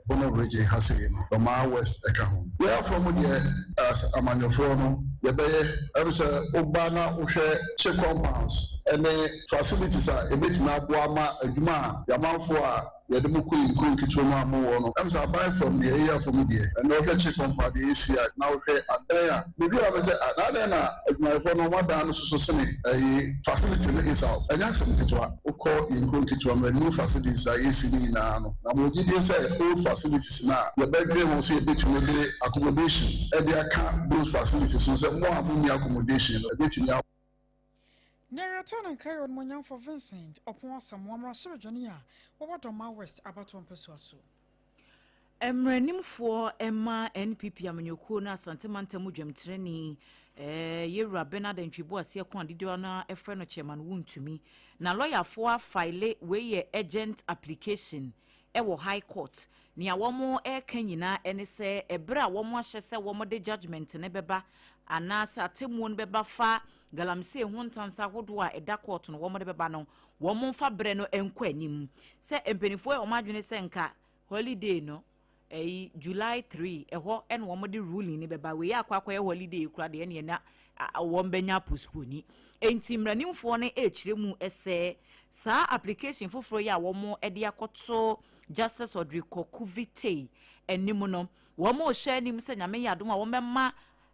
Bono Region ha sei no, Dormaa West ɛka ho. Yɛn afa mu deɛ, as amanyɔfoɔ no, yɛbɛyɛ ɛm sɛ woba na wohwɛ CHPS compounds ɛne facilities a ɛbɛtumi aboa ama adwuma a yamanfoɔ a yɛde mo kɔ nkuro nketewa mu a mowɔ no, ɛm sɛ aban fam deɛ, ɛyɛ afam deɛ, ɛnna wohwɛ CHPS compound deɛ ɛsi a, na wohwɛ adan a biribi a bɛ sɛ na adan na adwumayɛfoɔ no wɔn adan no soso sene ɛyi facility no itself. Ɛnyɛ asɛm ketewa. Wokɔ nkuro nketewa mu, new facilities a yɛsi ne nyinaa no, na mo gyidie sɛ old facilities na yɛbɛdwe ho sɛ yɛbɛtumi de accommodation ɛde aka those facilities no, sɛ mo a mo nni accommodation no, ɛbɛtumi. Narrator no nkae ɔnomonyamfo Vincent Ɔpon Asamoah, mmarahyɛbadwani a wɔwɔ Dormaa West abatoɔ mpɛsoa so. Mmaranimfoɔ ma NPP amanyɔkuo no Asante mantam dwamtirani, yɛwura Bernard Antwi-Boasiako adedoɔ no ɛfrɛ no Chairman Wontumi, na lɔyafoɔ afile wei yɛ urgent application ɛwɔ High Court. Nea wɔn ɛreka nyinaa ɛne sɛ ɛberɛ a wɔn ahyɛ sɛ wɔn de judgement no bɛba anaasɛ atemmuo no bɛba fa galamsey ho ntansa ahodoɔ a ɛda court no, wɔn de bɛba no, wɔn mfa berɛ no nkɔ anim, sɛ mpanimfoɔ yɛ wɔn adwene sɛ nka holiday no, ɛyi July 3 ɛhɔ ɛna wɔn de ruling no bɛba. Wei akɔyɛ holiday kura deɛ, ɛna ɛna wɔn bɛnya postpone. Nti mmaranimfoɔ no ɛrekyerɛ mu ɛsɛ saa application foforɔ yi a wɔn de akɔto Justice Audrey Kocuvie-Tay anim no, wɔn rehyɛ anim sɛ Nyame yɛ adom a, wɔn bɛma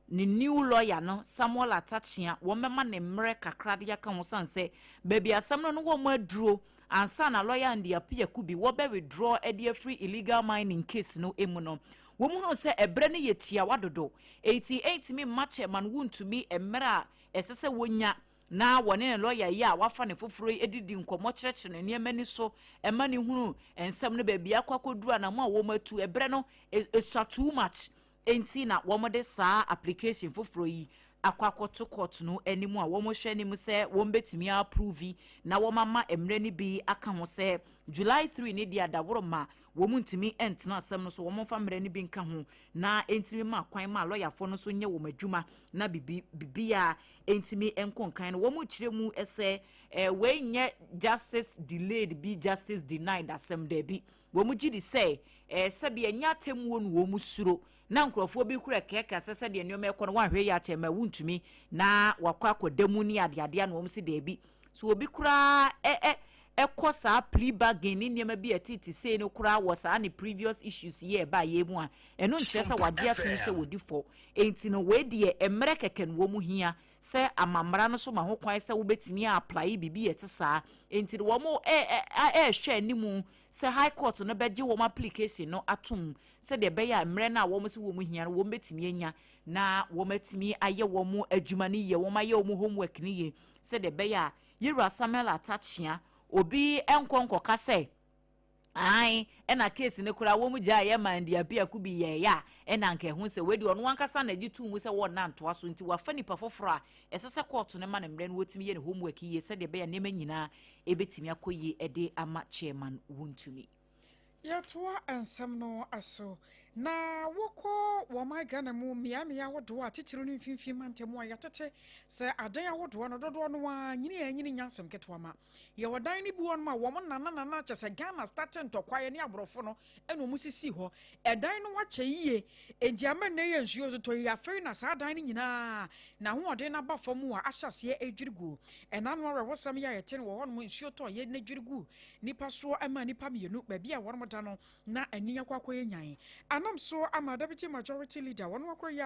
ne new lawyer no, Samuel Atta Akyea, wɔn bɛma ne mmerɛ kakra de aka ho, san sɛ baabi asɛm no wɔn aduro ansa na lawyer Andy Appiah-Kubi wɔbɛ withdraw de afiri illegal mining case no mu no, wɔn hunu sɛ ɛberɛ no yɛ tiawa dodo, eti ɛntumi mma Chairman Wontumi mmerɛ a ɛsɛ sɛ wɔnya na wɔne ne lawyer yi a wafa ne foforɔ yi didi nkɔmmɔ, kyerɛkyerɛ ne nneɛma ni so, ɛma ne hunu nsɛm no baabi akɔduru anamo a wɔn atu. Ɛberɛ no esua too much, enti na wɔde saa application foforɔ yi akɔto court no anim a wɔhwɛ anim sɛ wɔn bɛtumi approve na wɔn ama mmerɛ no bi aka ho, sɛ July 3 ne deɛ adaworo ma wɔn ntumi ntena asɛm no so, wɔn mfa mmerɛ no bi nka ho na ntumi ma kwan ma lɔyafoɔ no nso nyɛ wɔn adwuma na bibi bibi a ntumi nkɔ nkan no. Wɔn kyerɛ mu sɛ wei nyɛ justice delayed bi, justice denied asɛm daabi. Wɔn gye di sɛ sɛbi ɛnyɛ atemmuo no wɔn suro na nkurɔfoɔ bi kura kɛkɛ sɛ sɛdeɛ nneɛma ɛkɔ no, wɔahwɛ yi akyɛ ma wuntumi na wakɔ akɔda mu ne adeadeɛ, na wɔn si daabi so obi koraa ɛ ɛ ɛkɔ saa plea bargain ne nneɛma bi a ɛtete sei no koraa wɔ saa ne previous issues yi ɛba yɛ mu a, ɛno nkyerɛ sɛ wagye atum sɛ wɔdi fɔ. Enti no wei deɛ, mmerɛ kɛkɛ no wɔn mu hia sɛ amamra no so ma ho kwan sɛ wobɛtumi apply biribi yɛ te saa. Enti no wɔn ɛ ɛ ɛɛhwɛ anim sɛ High Court no bɛgye wɔn application no atom, sɛdeɛ ɛbɛyɛ a mmerɛ no a wɔn sɛ wɔn hia no, wɔn bɛtumi anya na wɔn atumi ayɛ wɔn adwuma no yie, wɔn ayɛ wɔn homework no yie, sɛdeɛ ɛbɛyɛ a yɛwura Samuel Atta Akyea obi nkɔ nkɔka sɛ ae ɛna case ne koraa wɔn gya yɛ ma Andy Appiah-Kubi yɛɛyɛ a, ɛna nka ɛho sɛ wei deɛ, ɔno ankasa na agye tuu mu sɛ wɔn nantoa so, nti wafa nipa foforɔ a ɛsɛ sɛ court no ma ne mmerɛ no wɔtumi yɛ ne homework yie, sɛdeɛ ɛbɛyɛ nneɛma nyinaa ɛbɛtumi akɔ yie ɛde ama Chairman Wontumi. Yɛtoa nsɛm no so na wokɔ wɔn Ghana mu mmeammea ahodoɔ a titiri no mfimfini mantam a yɛtete sɛ adan ahodoɔ no dodoɔ no a nyini a nyini nya asɛm ketewa ma yɛwɔ dan no bi wɔ nom a wɔn nana nana kyɛ sɛ Ghana start ntɔkwaeɛ ne aborɔfo no ɛna wɔn sisi hɔ. Ɛdan no wakyɛ yie, enti ama nnɛ yɛ nsuo totɔ yi afei na saa dan no nyinaa na ahoɔden no aba fam a ahyɛ aseɛ adwiri gu. Ɛna no awerɛhosɛm yɛ a yɛte no wɔ hɔnom, nsuo tɔ yɛ na dwiri gu nipa soɔ ɛma nipa mmienu baabi a wɔn da no na ani akɔyɛ nyan. Anam so ama Deputy Majority Leader, wɔn akɔ yɛ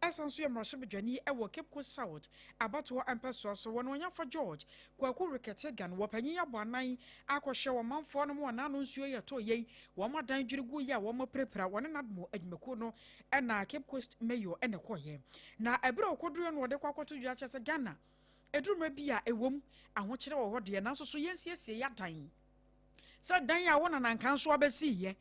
a ɛsan so yɛ mmarahyɛbadwani ɛwɔ Cape Coast South abatoɔ mpɛsoa so, wɔn ɔnyafo George Kwaku Ricketts Gyan, wɔ panyin abɔ anan akɔhwɛ wɔn manfoɔ no mu ɔnaano nsuo yɛ tɔ yei wɔn adan dwiri gu yi a wɔn apirapira. Wɔne NADMO adwumakuo no ɛna Cape Coast Mayor ɛna ɛkɔɔyɛ, na ɛberɛ a ɔkɔduru no, wɔde kɔ akɔto dwa kyerɛ sɛ Ghana eduruma bi a ɛwom ahokyerɛ wɔ hɔ deɛ, nanso so yɛnsiesie yɛ adan sɛ dan a wo nana nka nso abɛsi yɛ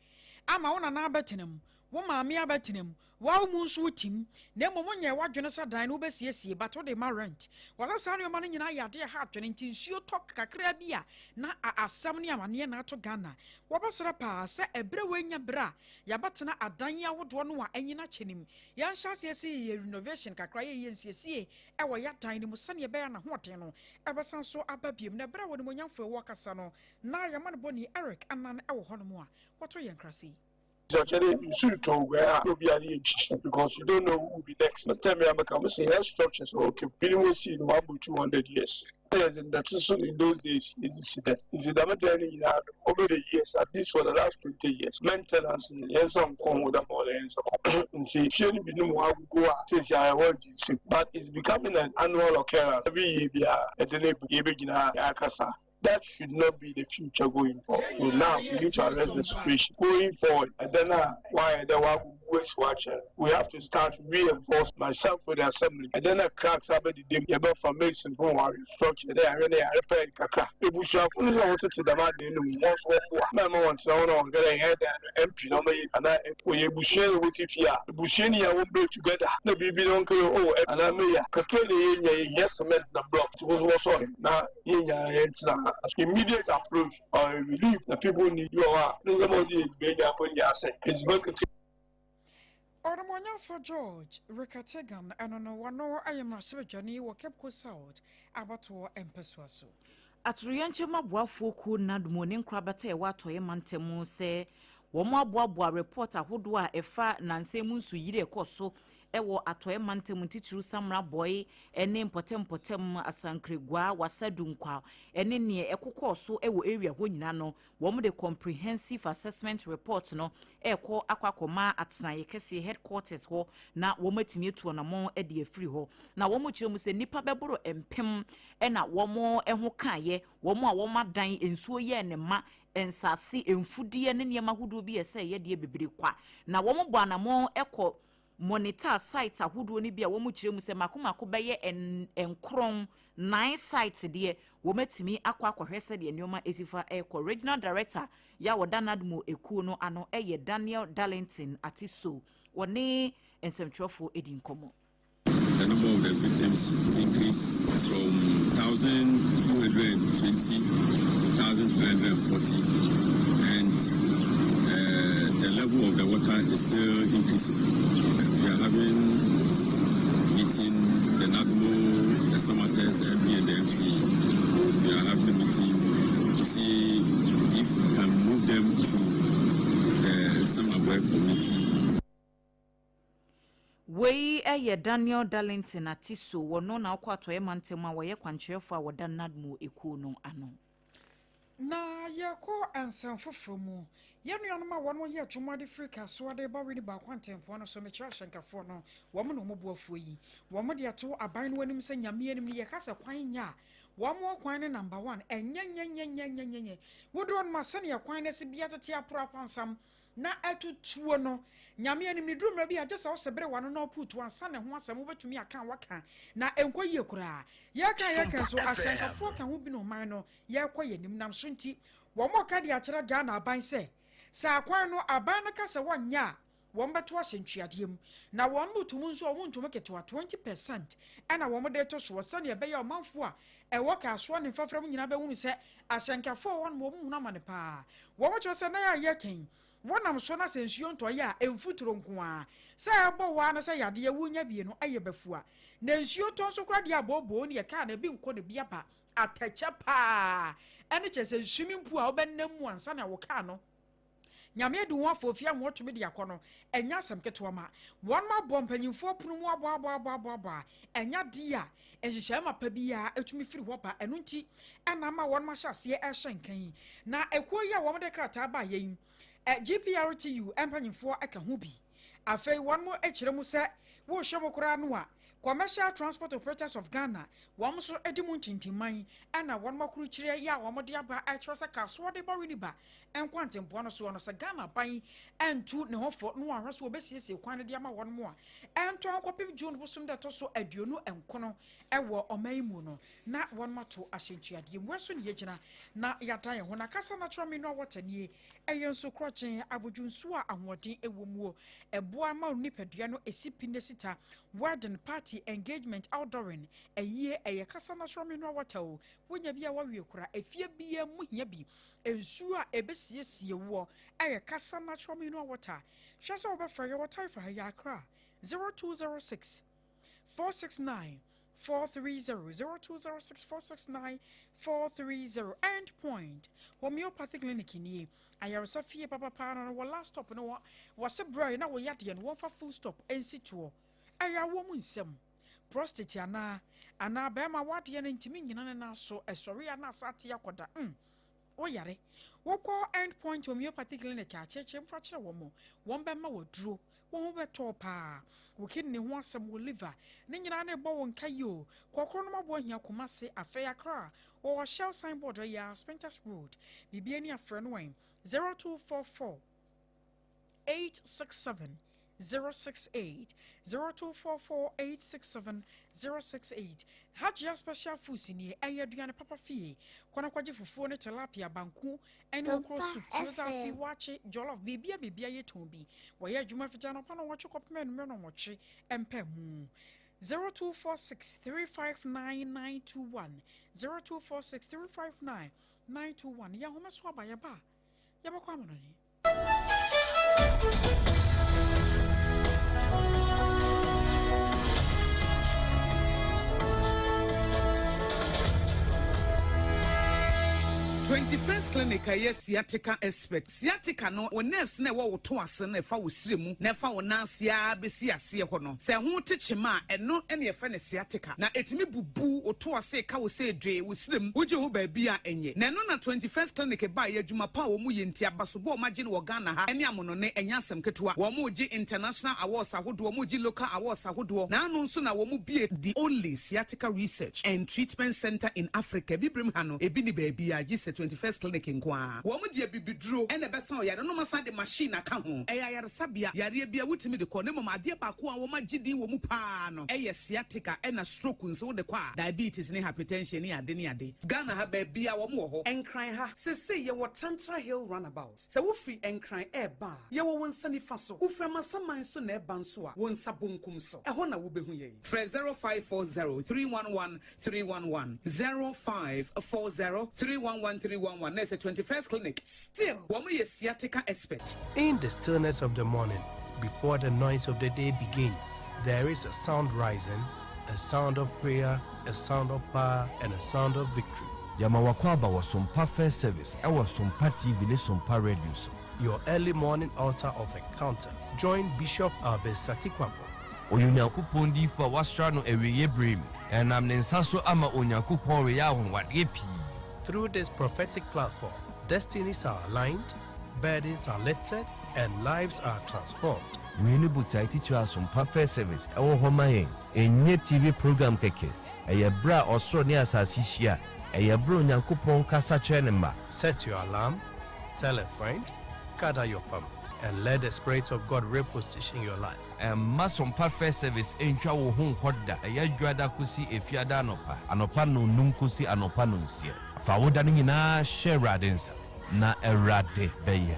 ama wo nana abɛtena mu. Wo maame abɛtena mu, Wo mu nso wotim, na mmom wonyɛɛ w'adwene sɛ dan no wobɛsiesie, but wode ma rent. Wɔsɛ saa nneɛma no nyinaa yɛ adeɛ a ɛha adwene, nti nsuo tɔ kakraa bi a na asɛm ne amaneɛ na ato Ghana. Wɔbɛsrɛ paa sɛ ɛberɛ wei nyɛ berɛ a yɛabɛtena adan yi ahodoɔ no a anyini akyɛ no mu. Yɛnhyɛ aseɛ sɛ yɛyɛ renovation kakra, yɛyɛ nsiesie wɔ yɛn adan no mu sɛdeɛ ɛbɛyɛ a n'ahoɔden no ɛbɛsan so aba biom. Na ɛberɛ a Onimuonyamfoɔ yi ɔrekasa no, na yɛn amanebɔni Eric Annan wɔ hɔnom a wɔto yɛn nkrase yi. Kyerɛ nsu retɔ oguan a na obiara ne yɛ kyikyi because you don't know who will be next. Me tell me ameka mo say health structures wɔ okay binom wosi no wabɔ 200 years. Na yɛdze ndɛtse so in those days yɛdze si dan. Ntsi dɛm dan no nyinaa no over the years at least for the last 20 years maintenance no yɛn nsa nnkɔ ho dɛ ma ɔwɔ dɛ yɛn nsa kɔ ho. Ntsi fie no binom wɔagogow a seseiara wɔregye nsam but it's becoming an annual occurrence every year biara yɛde no ebu yɛbɛgyina ha yɛakasa. That should not be the future going forward. So now we need to arrest the situation. Going forward, and then why the we have to start reinforce myself with the assembly. And then a cracks up the day about formation for our structure there and they repair kakra. Ebusuafo no sɛ wɔtete dɛm ade no mu wɔn nso wɔmmoa mɛma wɔn tena hɔ na wɔn kɛdɛ yɛn dan no MP na wɔyɛ anaa wɔyɛ ebusua na wɔsi fie a ebusua ni a wɔn break together na biribi na wɔn kɛyɛ oh anaa meya kakra na yɛ nya yɛ hia cement na block nti wɔn nso wɔsɔre na yɛn nyinaa yɛn tena ha immediate approach or a relief na people need bi wɔ hɔ a ne nsɛm a ɔde yɛ bɛnya mpo nyɛ asɛ edziban kakra. Ɔnumonyamfo George Rikategan ɛno no wɔno ayɛ mmarahyɛbadwani wɔ Cape Coast South abatoɔ mpɛsoa so. Atoyerɛnkyɛm aboafoɔ kuo NADMO ne nkorabata a ɛwɔ Atɔeɛ mantam sɛ wɔn aboaboa report ahodoɔ a ɛfa nansa mu nsuyiri a ɛkɔ so wɔ Atɔeɛ mantam titiriw Samra Bɔe ne mpɔtam mpɔtam Asankragua, Wassa Dunkwa ne neɛ ɛkokɔɔ so wɔ area hɔ nyinaa no, wɔn de comprehensive assessment report no rekɔ akɔ akɔma atenaeɛ kɛseɛ headquarters hɔ na wɔn atumi atu anamɔn de afiri hɔ. Na wɔn kyerɛ mu sɛ nnipa bɛboro mpem na wɔn ho kaeɛ, wɔn a wɔn adan nsuo yɛɛ ne ma, nsase, mfudeɛ ne nneɛma ahodoɔ bi a ɛsɛ yɛdeɛ bebree kwa. Na wɔn bɔ anamɔn kɔ monitor site ahodoɔ no bi a wɔn kyerɛ mu sɛ mako mako bɛyɛ nkron, nine sites deɛ wɔn atumi akɔ akɔhwɛ sɛdeɛ nneɛma esi fa ɛrekɔ. Regional director yɛ a wɔda NADMO ekuo no ano ɛyɛ Daniel Darlington Atiso, wɔne nsɛmtwerɛfoɔ edi nkɔmɔ. The number of the victims increased from 1,220 to 1,340, and the level of the water is still increasing. We are having meeting, the NADMO, the Samartex, the MP and the MC. We are having a meeting to see if we can move them to the Samreboi community. Wei yɛ Daniel Darlington Atiso, wɔno na ɔkɔ Atɔeɛ mantam a wɔyɛ kwankyerɛfoɔ a wɔda NADMO ekuo no ano. Na yɛkɔ nsɛm foforɔ mu. Yɛn nuanom a wɔn yɛ adwuma de firi Kasoa de ba Winneba kwantempɔn no so, mekyerɛ ahyɛnkafoɔ no, wɔn na wɔn bu afuo yi. Wɔn de ato aban no anim sɛ Nyame anim no yɛka sɛ kwan nyɛ a, wɔn wɔ kwan no number one. Ɛnyɛ nyɛ nyɛ nyɛ nyɛ nyɛ nyɛ. Wodoɔ no ma sɛnea kwan no asi bia tete aporo apansam na ɛtotuo no, Nyame anim no duru mmerɛ bi a gye sɛ wosɛ bere wano na woputu ansa na ɛho asɛm wobɛtumi aka a waka na ɛnkɔ yie koraa. Yɛka yɛka nso ahyɛnkafoɔ ka ho bi na ɔman no yɛrekɔ yɛn anim nam so nti wɔn ɔka de akyerɛ Ghana aban sɛ sɛ akwan no aban no ka sɛ wɔnyɛ a wɔn bɛto ahyɛ ntweadeɛ mu na wɔn mu tum nso wɔn ntum ketewa 20% ɛna wɔn de to soɔ sɛnea ɛbɛyɛ ɔmanfoɔ a ɛwɔ Kasoa ne mfafra mu nyinaa bɛhunu sɛ ahyɛnkafoɔ wɔn wɔn hunu amane paa. Wɔn kyerɛ sɛ na yɛayɛ kɛn wɔnam so na sɛ nsuo ntɔeɛ a mfuturo nko ara sɛ ɛbɔ waa na sɛ yadeɛ wonya bie no ɛyɛ bɛfua na nsuo tɔ nso koraa deɛ abooboo ne yɛ kaa na ebi nkɔ na bi aba atɛkyɛ paa ɛne kyerɛ sɛ swimming pool a wobɛnam mu ansa na wo kaa no Nyame adi ho afɔfi a wɔtumi de akɔ no ɛnyɛ asɛm ketewa ma wɔn ma bɔ mpanyinfoɔ pono mu aboaboaboaboaboa a ɛnyɛ adeɛ a nhyehyɛe mapa biara ɛtumi firi hɔ ba. Ɛno nti ɛna ama wɔn ahyɛ aseɛ ɛhyɛ nkan yi na ekuo yi a wɔn de krataa ba yɛ yi GPRTU mpanyinfoɔ ɛka ho bi. Afei wɔn mo kyerɛ mu sɛ wɔrehwɛ mo koraa no a Commercial Transport Operators of Ghana, wɔn nso di mu ntintimman na wɔn akurukyire yɛ a wɔde aba ɛkyerɛ sɛ kasoɔ de bɔ Winneba nkwantempɔn no soɔ no, sɛ Ghana aban antu ne ho fo na wɔanhwɛ so wɔbɛsiesie kwan no de ama wɔn a, ɛntɔ nkɔpem June bosom da ɛtɔ so 29 wɔ ɔman yi mu no, na wɔn ato ahyɛntuadeɛ mu. Ɛso ne yɛgyina na yɛada yɛn ho na kasa natural mineral water nie. Ɛyɛ nsu korɔgyen, abodwo nsuo a ahoɔden wɔ muo. Ɛboa ma nipadua no ɛsi pi na sita. Wedding, party, engagement, outdooring, ayie, ɛyɛ kasa natural mineral water o. Wonya bi a wawie kora. Efie biara mu hia bi. Nsuo a ɛbɛsiesie woɔ ɛyɛ kasa natural mineral water. Hwɛ sɛ wobɛfrɛ yɛwɔ Taifa ha yi Accra 0206 469 430 0206 469 430. End Point Homeopathy Clinic nie. Ayaresa fie papapaa no wɔ last stop no wɔ wɔse brɛ na wɔyɛ adeɛ no wɔmfa full stop nsi toɔ. Ɛyɛ awoɔ mu nsɛm. Prostate anaa anaa bɛrima wadeɛ no ntumi nyina ne nan so ɛsɔre a na asa ate akɔda. Woyare. Wokɔ End Point Homeopathy Clinic a, kyerɛkyerɛ mu fa kyerɛ wɔn. Wɔn bɛma waduro. Wo ho bɛtɔ wo paa. Wo kidney ho asɛm, wo liver, ne nyinaa na ɛbɔ wo nka yi o. Kɔ Kronom Aboahia, Kumasi, afei Accra. Wɔwɔ Shell signboard ɛyɛ Spintex Road. Biribi ani afrɛ no ɛ. 0244 867 068 0244 867 068. Hajia Special Foods nie, ɛyɛ aduane papa fie. Kɔ na kɔgye fufuo ne tilapia, banku, ɛne okro soup, tuo zaafi, waakye, jollof, biribia biribia yɛ tɔn bi. Wɔyɛ adwuma fiti anɔpa nnɔnwɔtwe kɔpem anwummerɛ nnɔnwɔtwe mpɛ mu. 0246 359 921 0246 359 921. Yɛ ahoma so aba, yɛba a yɛbɛkɔ amanɔne. 21st Clinic a ɛyɛ sciatica expert. Sciatica no, wo nerves na ɛwɔ wo to ase no ɛfa wo srɛ mu na ɛfa wo nan ase ara bɛsi aseɛ hɔ no. Sɛ ɛho te kyema a, ɛno na yɛfrɛ no sciatica. Na ɛtumi bubu wo to ase ka wo sɛ dwee wo srɛ mu, wogye ho baabi a ɛnyɛ. Na ɛno na 21st Clinic baeɛ, adwuma pa a wɔn yɛ nti, abasobɔ a wɔagye no wɔ Ghana ha ne amonone, ɛnyɛ asɛm ketewa. Wɔregye international awards ahodoɔ, wɔregye local awards ahodoɔ. Na ano nso na wɔbue the only sciatica research and treatment centre in Africa. Abibirem ha no, ebi nni baabiara gye sɛ 21st Clinic nko ara. Wɔde abibiduro na ɛbɛsa ɔyare no, na wɔasan de machine aka ho. Ɛyɛ ayaresabea, yareɛ biara wotumi de kɔ, na mmom adeɛ baako a wɔagye din wɔ mu pa ara no yɛ sciatica ɛna stroke nso wode kɔ a, diabetes ne hypertension ne ade ne ade. Ghana ha baabiara wɔn wɔ hɔ. Nkran ha, sesei yɛwɔ Tantra Hill Runabout. Sɛ wofiri Nkran reba a, yɛwɔ wo nsa nifa so. Wofiri Amasaman nso na ɛreba nso a, wo nsa bonkum so. Ɛhɔ na wobɛhu yɛn. Frɛ 0540 311 311, 0540 311 311 na ɛsɛ 21st Clinic. Still. Wɔn yɛ sciatica expert. In the stillness of the morning, before the noise of the day begins, there is a sound rising, a sound of prayer, a sound of power, and a sound of victory. Yɛma w'akwaaba wɔ Sompa First Service ɛwɔ Sompa TV ne Sompa Radio so. Your early morning altar of encounter. Join Bishop Albert Sakikwampo. Ɔyɛ Onyankopɔn diyifo a wɔasra no awieeɛ berɛ mu. Ɛnam ne nsa so ama Onyankopɔn reyɛ anwanwadeɛ pii. Through this prophetic platform, destinies are aligned, burdens are lifted, and lives are transformed. Wei ne botae titire a Sompa First Service wɔ hɔ ma yɛn. Ɛnyɛ TV program kɛkɛ. Ɛyɛ berɛ a ɔsoro ne asase hyia. Ɛyɛ berɛ a Onyankopɔn kasa kyerɛ ne mma. Set your alarm, tell a friend, gather your family, and let the Spirit of God reposition your life. Mma Sompa First Service ntwa wo ho nkɔ da. Ɛyɛ Dwoada kosi Efiada anɔpa. Anɔpa nnɔnnum kosi anɔpa nnɔnsia. Fa wo da no nyinaa hyɛ Awurade nsa, na Awurade bɛyɛ.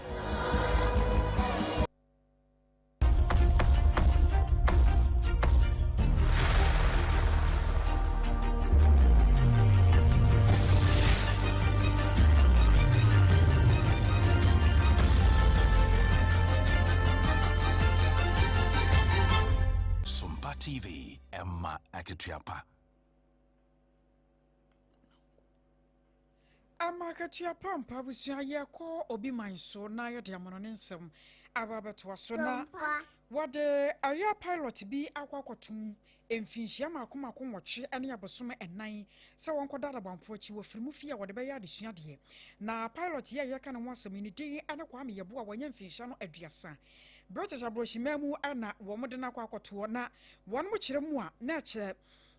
Sompa TV, ɛma akatua pa. Ama akatua pa mpa abusua yɛkɔ obi man so na yɛde amono ne nsɛm aba abɛtoa so na wɔde ɛyɛ pilot bi akɔ akɔtom mfinhyia mako mako nwɔtwe ne abosome ɛnan sɛ wɔnkɔda adabamfo akyi wɔ firi mu fie a wɔde bɛyɛ adesua deɛ. Na pilot yi a yɛka ne ho asɛm yi ne din ne Kwame Yeboah a wanya mfinhyia no 30. British aborɔhyiman mu na wɔn de no akɔ akɔtoɔ na wɔn kyerɛ mu a na ɛkyerɛ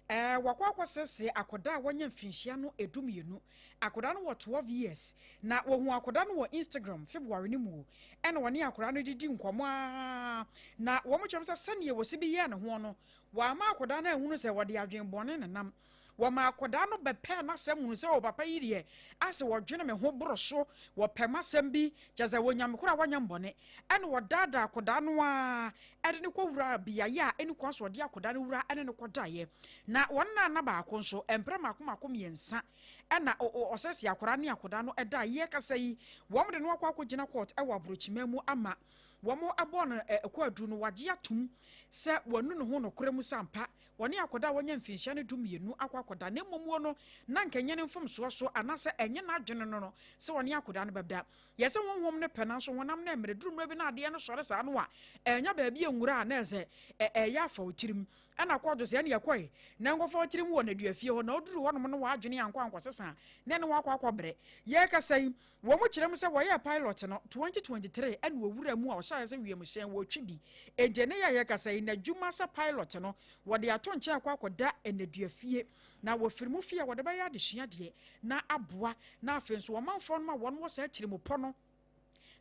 ɛɛ wakɔ akɔsese akɔda a wɔnyɛ mfinhyia no 12. Akɔda no wɔ 12 years na wɔhu akɔda no wɔ Instagram February no mu ɛna wɔne akɔda no didi nkɔmɔ a na wɔn kyerɛ sɛ sɛnea wɔsi bi yɛɛ ne ho no wɔama akɔda no ahunu sɛ wɔde adwenbɔne nenam. Wɔma akɔdaa no bɛpɛɛ n'asɛm hunu sɛ, o papa yi deɛ asɛ wɔdwene me ho boro so, wɔpɛ m'asɛm bi, kyerɛ sɛ wɔnya me koraa wɔnyɛ mbɔne. Ɛna wɔdaadaa akɔdaa no ara ɛde no kɔwura beaeɛ a ɛni kwan so ɔde akɔdaa no wura ɛne no kɔdaeɛ. Na wɔn nana baako nso mprɛ mmaako mmaako mmiɛnsa ɛna ɔsɛsɛ akɔdaa ne akɔdaa no ɛda. Yɛ kasa yi wɔn de no akɔ akɔgyina court ɛwɔ aburokyima mu ama wɔn ɛbɔ no ɛkɔ aduru no wagye atum sɛ wɔanu ne ho nokorɛ mu sɛ ampa wɔne akɔda a wɔanya mfinhyia no 12 akɔ akɔda, na mmom wɔ no na anka ɛnyɛ ne mfomsoɔ so anaasɛ ɛnyɛ n'adwene no no sɛ ɔne akɔda no bɛda. Yɛ sɛ honhom no pɛ nanso honam no mmerɛ. Duru mmerɛ bi na adeɛ no sɔre saa no a, ɛnya baabi a nwura a na ɛsɛ ɛyɛ afa wo tirim. Ɛna kɔɔto sɛ ɛne ɛkɔe na nkɔfa wo tirim wɔ nneduafie hɔ na woduru hɔnom no w'adwene ankɔ ankɔsesa na ɛne wakɔ akɔbrɛ. Yɛrekasa yi, wɔn kyerɛ mu sɛ wɔyɛɛ pilot no 2023 ɛna owura mu a ɔhyɛɛ sɛ wiemhyɛn wɔtwi bi. Enti ɛne yɛ a yɛrekasa yi, n'adwuma sɛ pilot no wɔde ato nkyɛn akɔ akɔda nneduafie na wɔfiri mu fie a wɔde bɛyɛ adesua deɛ na aboa na afei nso ɔmanfoɔ no ma wɔn wɔ saa tirimupɔ no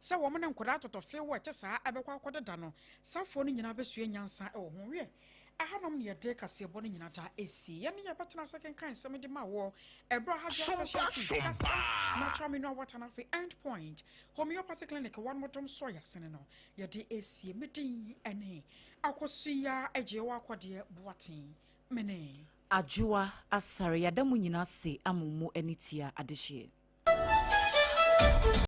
sɛ wɔn ne nkwadaa atɔtɔfew a ɛte saa ɛbɛkɔ akɔdeda no safoɔ no nyinaa bɛsua nyansa wɔ ho. Wiɛ, ahanom ne yɛde kaseɛbɔ no nyinaa daa ɛsi yɛne yɛbɛtena ase kenkan nsɛm de ma wɔ ɛberɛ a Hajia Special Trees kasa natural mineral water no afei End Point Homeopathy Clinic wɔn modom sɔ yɛasene no yɛde ɛsie medin ɛne Akosua agye wɔ akɔdeɛ boaten mene. Adwoa Asare, yɛada mo nyinaa ase ama mo ani tia adehyeɛ.